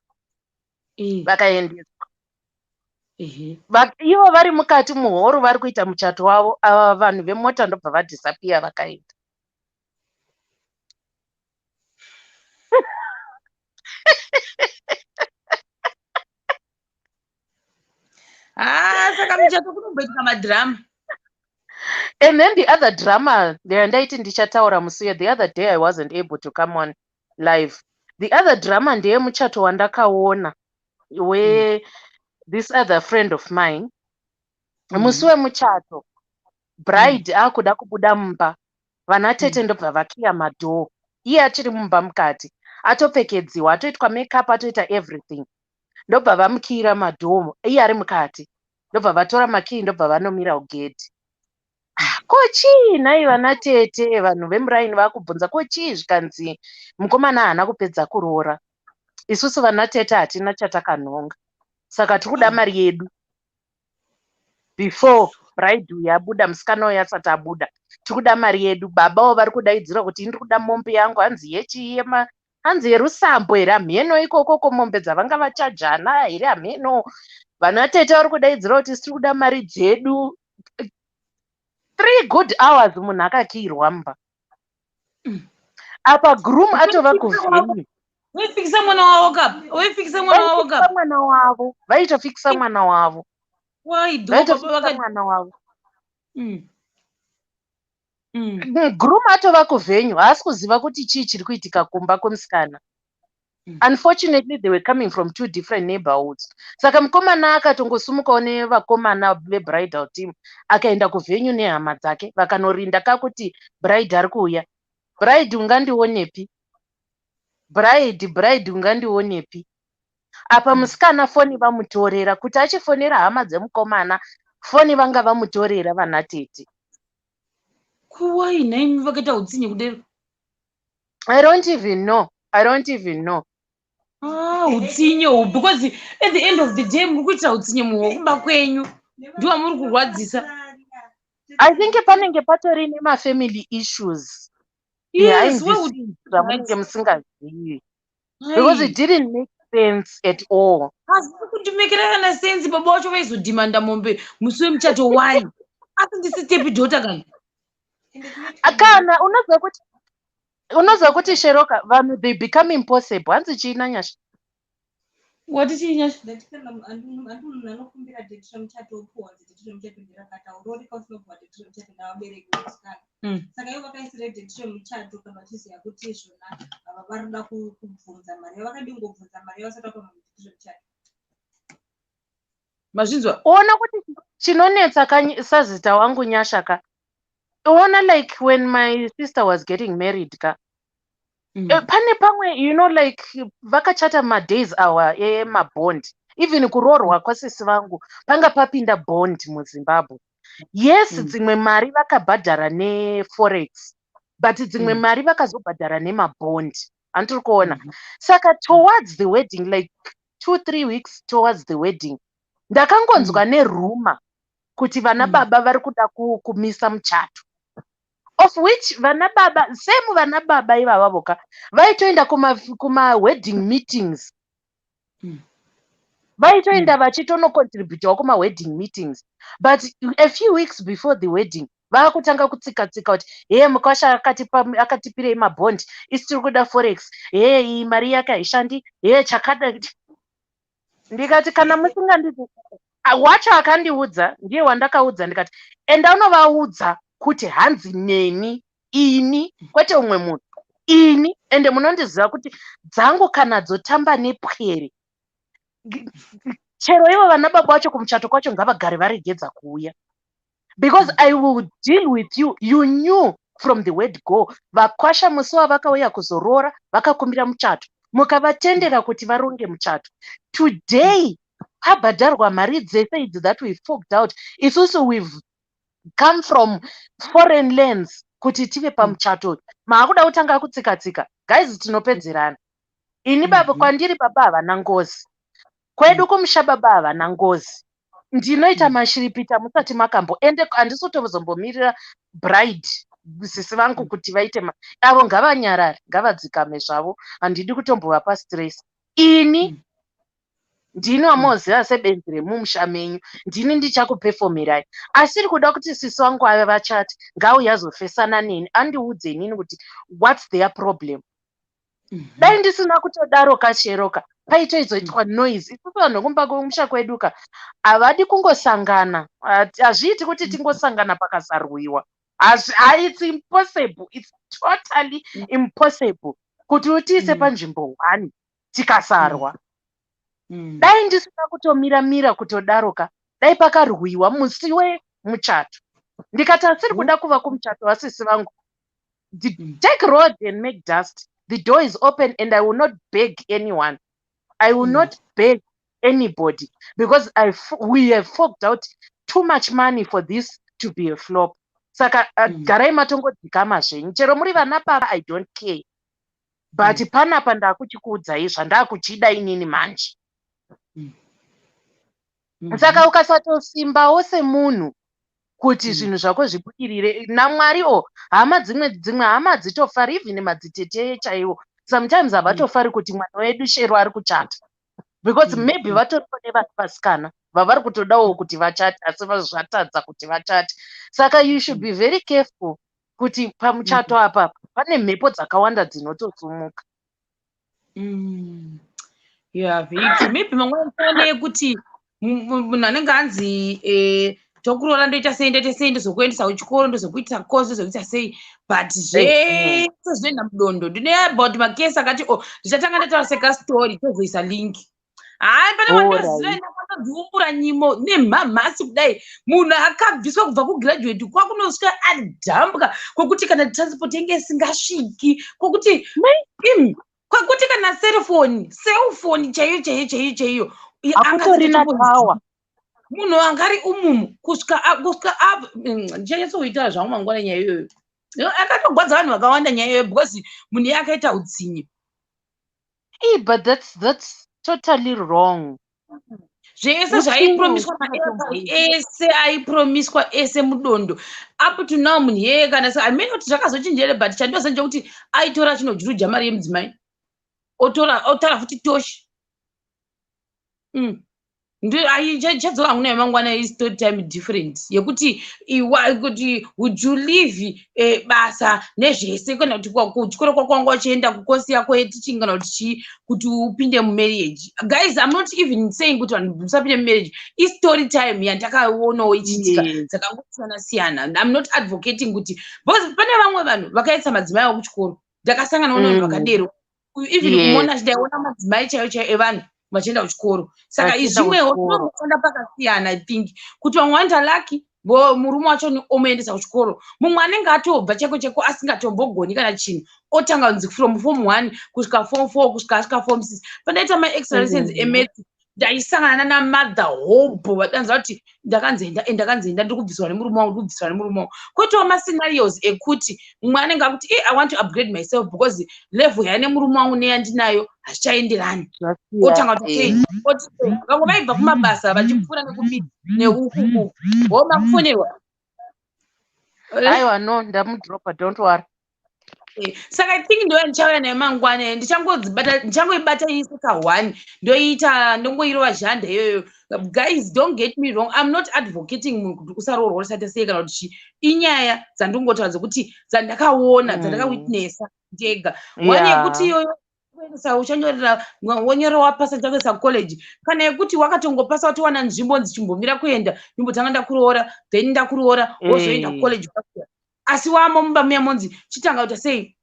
vakaendeswa. Ivo vari mukati muhoro vari kuita muchato wavo, ava vanhu vemota ndobva vadisappear vakaenda.
Ah, saka muchato kunomboitika madhirama.
And then the other drama yandaiti ndichataura musi uya, the other day I wasn't able to come on live. The other drama ndeyemuchato wandakaona we this other friend of mine. Musi wemuchato bride akuda kubuda mumba, vana tete ndobva vakiya madhoo, iye achiri mumba mukati, atopfekedziwa, atoitwa makeup, atoita everything, ndobva vamukiyira madhoo iye ari mukati, ndobva vatora makiyi, ndobva vanomira kugedhi. Ko chii nhai vana tete, vanhu vemuraini vakubvunza ko chii, zvikanzi mukomana haana kupedza kuroora, isusu vana tete hatina chatakanhonga, saka tiri kuda mari yedu before bride uyu abuda, musikana uyu asati abuda, tiri kuda mari yedu. Babawo vari kudaidzira kuti ndiri kuda mombe yangu, hanzi yechii, hanzi yerusambo here, hamheno ikoko ko mombe dzavanga vachajana here hamheno. Vana tete vari kudaidzira kuti tiri kuda mari dzedu. 3 good hours munhu akakiyirwa mumba. Apa groom atova kuvenue.
Vaifikisa mwana wavo kapa. Vaifikisa mwana wavo kapa.
Mwana wavo. Vaitofikisa mwana wavo. Vaitofikisa mwana wavo. Groom atova kuvenue, haasi kuziva kuti chii chiri kuitika kumba kwemusikana. Unfortunately, they were coming from 2 different neighborhoods. Saka mukomana akatongosimukawo nevakomana vebridal team, akaenda kuvenue nehama dzake, vakanorinda kakuti bride ari kuuya. Bride ungandionepi? Bride ungandionepi? Apa musikana foni vamutorera, kuti achifonera hama dzemukomana, foni vanga vamutorera vana tete.
Kuwai nhai vakaita utsinye kudero?
I don't even know. I don't even know.
Ah, utsinye uhu, because at the end of the day muri kuitira utsinye munhu wekumba kwenyu, ndiwo muri kurwadzisa.
I think panenge patori nemafamily issues.
Yes,
zvamunenge musingazivi. Because it didn't make sense at all.
Asi kundimekera kana sense, baba wacho vaizodhimanda mombe musi wemuchato wai. Asi ndisi step daughter kana.
Kana unoziva kuti Sheroka vanhu they become impossible. Hanzi chii naNyasha?
Wati chii Nyasha?
Saka ivo vakaisira date remuchato kana vachiziva kuti izvona ava varikuda kubvunza mari, vakadii kungobvunza mari vasati vapa munhu date remuchato.
Mazvinzwa?
Ona kuti chinonetsa sazita wangu Nyasha ka. Ona like when my sister was getting married ka. Pane pamwe, you know, like vakachata madays awa emabond, even kuroorwa kwasisi vangu panga papinda bond muZimbabwe. Yes, dzimwe mari vakabhadhara neforex, but dzimwe mari vakazobhadhara nemabond. Handiri kuona. Saka towards the wedding, like 2-3 weeks towards the wedding, ndakangonzwa neruma kuti vana baba vari kuda kumisa muchato. Of which vana baba, same vana baba ivava voka, vaitoenda kuma wedding meetings. Vaitoenda vachitonocontributawo kuma wedding meetings. But a few weeks before the wedding, vakutanga kutsika-tsika kuti heye mukwasha akatipirei mabond, isi tiri kuda forex, heye iyi mari yake haishandi, heye chakada. Ndikati kana musingandidzi, wacho akandiudza, ndiye wandakaudza, ndikati enda unovaudza kuti hanzi neni, ini, kwete umwe munhu, ini, ende munondiziva kuti dzangu kana dzotamba nepwere, chero ivo vana baba vacho kumuchato kwacho ngavagare varegedza kuuya. Because I will deal with you. You knew from the word go. Vakwasha musi wavakauya kuzoroora, vakakumbira muchato. Mukavatendera kuti varonge muchato. Today, pabhadharwa mari dzese idzi that we forked out. Isusu we've Come from foreign lands kuti tive pamuchato. Maakuda kutanga kutsika tsika, guys, tinopedzerana. Ini baba, kwandiri baba havana ngozi. Kwedu kumusha baba havana ngozi. Ndinoita mashiripita musati makambo, ende handisi kutozombomirira bride, sisi vangu, kuti vaite avo. Ngavanyarare, ngavadzikame zvavo, handidi kutombovapa stress ini. Ndini wamoziva sebenzi remumusha menyu, ndini ndichakupefomerai. Asi iri kuda kuti sisi vangu ave vachati ngauye azofesana neni, andiudze inini kuti what's their problem. Dai ndisina kutodaro kacheroka, paitoizoitwa noise. Isusu vanhu vekumba kumusha kwedu ka, havadi kungosangana. Hazviiti kuti tingosangana pakasarwiwa. It's impossible, it's totally impossible kuti utiise panzvimbo one tikasarwa. Dai ndisina kutomira mira kutodaroka, dai pakarwiwa musi wemuchato. Ndikati asiri kuda kuva kumuchato wasisi vangu, take road and make dust. The door is open and I will not beg anyone, I will not beg anybody, because we have forked out too much money for this to be a flop. Saka garai matongodzikama zvenyu, chero muri vana baba, I don't care, but panapa ndakuchikuudzai zvandakuchida inini manje. Saka ukasatosimbawo semunhu kuti zvinhu zvako zvibudirire namwari, o hama dzimwe hama hadzitofari, even madzitete chaiwo sometimes havatofari kuti mwana wedu Shero ari kuchata, because maybe vatoriwo nevana vasikana vavari kutodawo kuti vachate, asi zvatadza kuti vachate. Saka you should be very careful kuti pamuchato apa pane mhepo dzakawanda dzinotosumuka.
Yeah, very true. Maybe mangwana yekuti munhu anenge anzi tokuroora, ndoita sei, ndoita sei, ndozokuendesa kuchikoro, ndozokuitisa course, ndozokuita sei, but zvese zvinoenda mudondo. Ndine about makesi akati o ndichatanga ndataura sekastori, tozoisa link. Hayi, pane wandoziva ndakatodziumbura nyimo nemhamhasi kudai. Munhu akabviswa kubva kugraduate kwakunosvika adhambwa, kwokuti kana transport yange isingasviki, kwokuti imi, kwekuti kana cellphone chaiyo chaiyo chaiyo chaiyo
hakutorina power.
Munhu angari umumu kusvika ndichanyatsokuitira zvangu mangwana nyaya iyoyo. Akatogwadza vanhu vakawanda nyaya iyoyo, because munhu iye akaita utsinye.
But that's totally wrong.
Zvese zvaipromiswa, ese aipromiswa ese mudondo. Up to now munhu iyeye kana hamene kuti zvakazochinjere, but chandoziva ndechekuti aitora achinojuruja mari yemudzimai, otora, otora futi toshi. Chadzoka hangu nayo mangwana istory time different yekuti kuti would you leave basa nezvese, kana kuti kuchikoro kwako wanga uchienda kukosi yako yeteaching, kana kuti chii, kuti upinde mumarriage. Guys, I'm not even saying kuti vanhu musapinde mumarriage. Istory time yandakaonawo ichiitika dzakangosiyana siyana. I'm not advocating kuti, because pane vamwe vanhu vakaisa madzimai avo kuchikoro. Ndakasangana nevanhu vakadero, even kumona ndaiona madzimai chaivo chaivo evanhu vachienda kuchikoro. Saka izvimwewo zvinoshanda pakasiyana. I think kuti vamwe vanoita lucky, murume wacho omuendesa kuchikoro. Mumwe anenge atobva cheko cheko, asingatombogoni kana chinhu, otanga kunzi from form one kusvika form four, kusvika asvika form six. Pandaita maextra lessons emaths, ndaisangana namother hobo vadanza kuti ndakanzi enda, ndakanzi enda, ndiri kubviswa nemurume wangu, ndiri kubviswa nemurume wangu. Koitawo mascenarios ekuti mumwe anenge akuti I want to upgrade myself because level yaine murume wangu neyandinayo hazvichaenderani, otanga kuti vamwe vaibva kumabasa vachipfuura nekupi neukuku woma kufonerwa.
Aiwa, no, ndamudropa, don't worry.
Saka I think ndo ndichauya nayo mangwana. Ndichangodzibata, ndichangoibata iseka one, ndoiita, ndongoirova zhanda iyoyo. Guys, don't get me wrong, I'm not advocating munhu kuti usaroorwa, usati sei, kana kuti chii. Inyaya dzandingotaura dzekuti dzandakaona, dzandakawitnessa ndega. One yekuti iyoyo kuendesa, uchanyorera, wonyora, wapasa, ndichakuendesa kucollege, kana yekuti wakatongopasa, watowana nzvimbo, dzichimbomira kuenda, ndimbotanga ndakuroora, then ndakuroora wozoenda kucollege. Asi wamo mumba muya monzi chitanga kuita sei,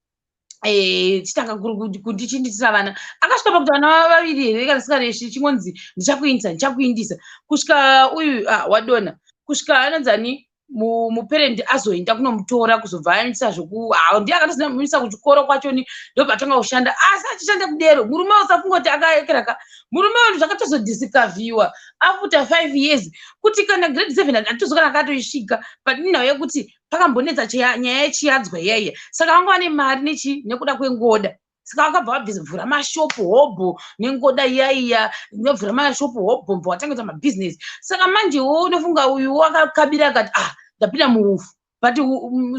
chitanga kundichinditira vana. Akasvika pakuti vana vaviri here kana singareshi, chingonzi ndichakuindisa, ndichakuindisa, kusvika uyu wadonha, kusvika anonzani. Muparent azoenda kunomutora kuzobva aendesa zvoku ndiye akatozomuisa kuchikoro kwachoni, ndobva atanga kushanda. Asi achishanda kudero, murume usafunga kuti akaekeraka. Murume uyu zvakatozodiscoverwa after 5 years kuti kana grade 7 hatitozo kana akatoisvika. But inhau yekuti pakambonetsa nyaya yechiyadzwa iyaiya, saka vanga vane mari nechi nekuda kwengoda. Saka vakabva vabvura mashopu hobho nengoda iyaiya, novhura mashopu hobho, bva watanga kuita mabhizinesi. Saka manjewo unofunga uyu wakakabira akati, "Ah, ndapinda muufu." But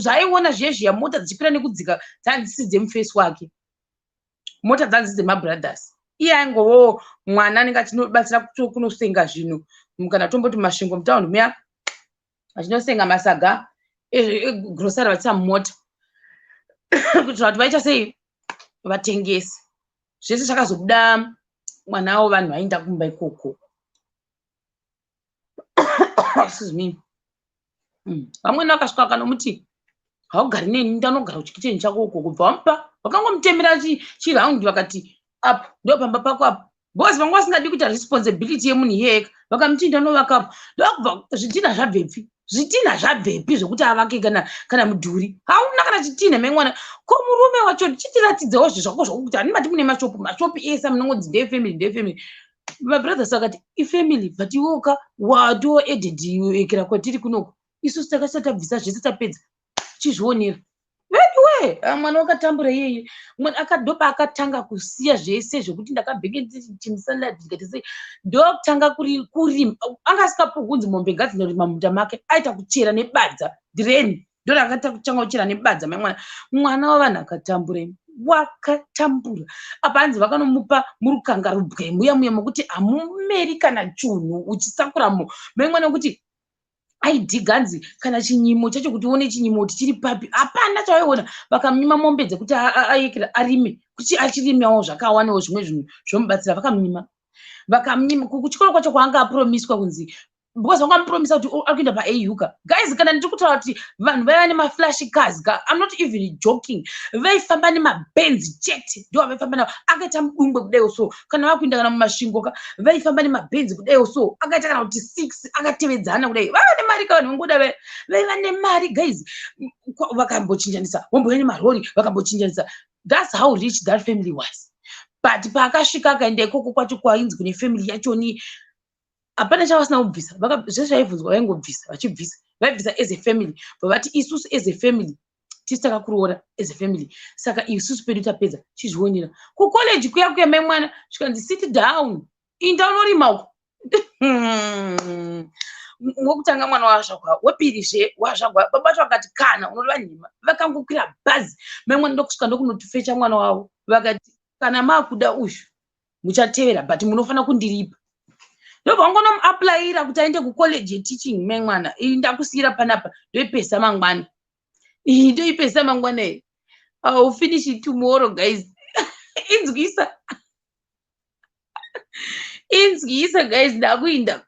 zvaaiona zviye zviya, mota dzichikwira nekudzika, dzanzisi dzemufesi wake, mota dzanzi dzemabrothers. Iye aingovawo mwana anenge achinobatsira kunosenga zvinhu, kana tomboti Masvingo mutaundi muya, achinosenga masaga egrosari vachiisa mumota kuitira kuti vaita sei, vatengese. Zvese zvakazobuda mwana wevanhu vaenda kumba ikoko. Excuse me. Vamweni vakasvika vakanomuti, "Haugari neni, ndanogara kuchikicheni chako uko." Kubva vamupa, vakangomutemera chiraundi, vakati, "Apo ndo pamba pako apo," because vanga vasingadi kuita responsibility yemunhu iyeyeka. Vakamuti, "Ndanovakapo." Ndokubva zvitina zvabvepi, zvitina zvabvepi zvokuti avake kana mudhuri hauna kana chitina memwana. Ko murume wacho chitiratidzawo zve zvako zvakuti hani mati mune mashopu, mashopu ese munongonzi ndefamily, ndefamily. Mabrothers akati, "Ifamily, but iwoka wato added ekera kwatiri kunoko. Isusu takasati tabvisa zvese, tapedza, chizvionera." Veduwe, mwana wakatambura iyeye. Ndopa akatanga kusiya zvese zvekuti ndakabheke chimusalad ndikati sei, ndokutanga kurima. Anga asingapuhwi kunzi mombe ngadzinorima mumunda make, aita kuchera nebadza dhireni. Ndo rakatanga kuchera nebadza mai mwana. Mwana wavanhu akatambura, wakatambura. Apa hanzi vakanomupa murukanga rubwe muya muya mokuti hamumeri kana chunhu uchisakuramo mai mwana, wekuti aidhiga hanzi kana chinyimo chacho, kuti uone chinyimo kuti chiri papi, hapana chawaiona. Vakamunyima mombe dzekuti aekera arime, kuti achirimawo zvakawanawo zvimwe zvinhu zvomubatsira. Vakamunyima, vakamunyima. Kuchikoro kwacho kwaanga apromiswa kunzi, because vangamupromisa kuti ari kuenda paAU ka. Guys, kana ndiri kutaura kuti vanhu vaiva nemaflash cars ka, I'm not even joking. Vaifamba nemabenzi chete, ndo vaifamba navo. Akaita mudungwe kudaiwo so, kana vakuinda kana muMasvingo ka, vaifamba nemabenzi kudaiwo so, akaita kana kuti six akatevedzana kudai. Vaiva nemari ka vanhu vangoda, vaiva nemari guys. Vakambochinjanisa, vombouya nemarori, vakambochinjanisa. That's how rich that family was. But paakasvika akaenda ikoko kwacho kwainzi kune family yachoni, hapana chavasina kubvisa. Zvese zvaibvunzwa vaingobvisa, vachibvisa, vaibvisa as a family. Vavati, "Isusu as a family tisi takakuroora as a family, saka isusu pedu tapedza, chizvionera." Kucollege kuya kuya mai mwana zvikanzi, "Sit down, inda unorima uko." Wokutanga mwana wazvagwa, wepirizve wazvagwa, baba vacho vakati, "Kana unoreva nhema." Vakangokwira bhazi mai mwana, ndokusvika ndokunotofecha mwana wavo. Vakati, "Kana maakuda uyu muchatevera, but munofanira kundiripa." Ndobva vangonomuapplyira kuti aende kucollege yeteaching. Mai mwana, iyi ndakusiyira panapa, ndoipesa mangwana iyi, ndoipesa mangwana iyi. I will finish it tomorrow guys. Inzwisa, inzwisa guys, ndakuinda.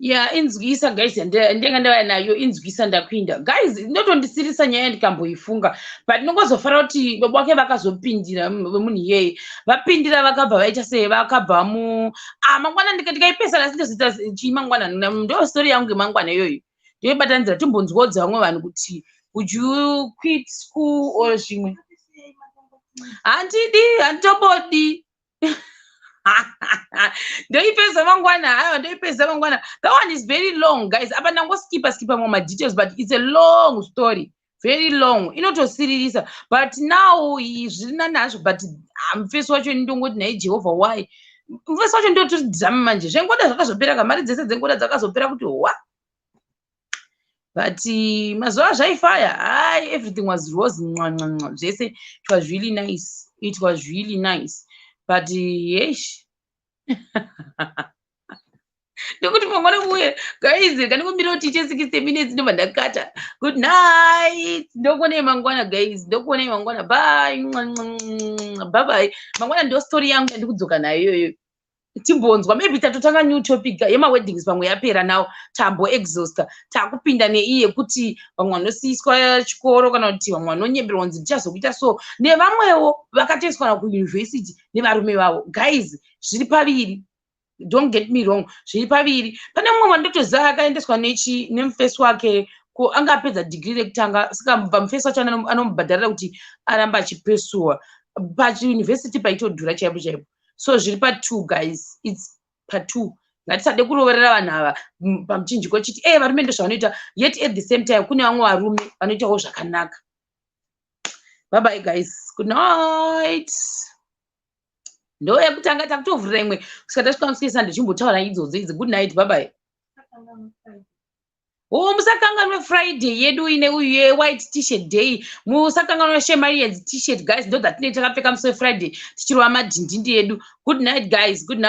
Ya, inzwisa guys, ndenga ndauya nayo. Inzwisa, ndakuinda guys. Inotondisirisa nyaya ndikamboifunga, but ndinongozofara kuti baba wake vakazopindira, vemunhu iyeye vapindira, vakabva vaita sei, vakabva mu ah, mangwana ndikaipesa nasi ndozoita chii mangwana? Ndo story yangu yemangwana iyoyo, ndoibatanidzira. Timbonzwawo dzevamwe vanhu kuti would you quit school or zvimwe. Handidi, handitombodi. Ndoipedza mangwana, haiwa, ndoipedza mangwana. That one is very long guys. Apa ndangoskipa skipa mamwe madetails, but it's a long story, very long, inotosiririsa. But now zviri nani hazvo, but mufesi wacho ndongoti, "Nhai Jehovha, why?" Mufesi wacho ndotori drama manje. Zvengoda zvakazopera ka, mari dzese dzengoda dzakazopera kuti hwa. But mazuva zvaifaya hai, everything was rose nwa zvese. It was really nice, it was really nice, but yesh, nekuti mangwana uye guys, kandikumbira kuti tiite 60 minutes, ndobva ndakata. Good night, ndokuonei mangwana guys, ndokuonei mangwana. Bye bye bye. Mangwana ndo story yangu yandikudzoka nayo iyoyo. Timbonzwa, maybe tatotanga new topic yemaweddings, pamwe yapera now, tamboexhausta, takupinda neiyi yekuti vamwe vanosiyiswa chikoro, kana kuti vamwe vanonyeberwa kunzi ndichazokuita so, nevamwewo vakatoiswa kuuniversity nevarume vavo. Guys, zviri paviri. Don't get me wrong, zviri paviri. Pane mumwe wandotoziva akaendeswa nechi nemufesi wake, anga apedza dhigiri rekutanga, saka mufesi wacho anomubhadharira kuti aramba achipesuwa pachiyunivhesiti, paitodhura chaipo chaipo. So zviri patwo, guys, it's patwo. Ngatisade kuroverera vanhu ava pamuchinjiko chiti e varume ndo zvavanoita, yet at the same time kune vamwe varume vanoitawo zvakanaka. Bye bye guys, good night. Ndo yekutanga, takutovhurira imwe kusvika tasvika musi Sunday, chimbotaura idzodzo idzi. Good night, bye bye. O, musakanganwe Friday yedu ine uyu yewhite T-shirt day. Musakanganwe Shemarians T-shirt, guys, ndo dzatinenge takapfeka musi weFriday tichirova madhindindi edu. Good night guys, good night.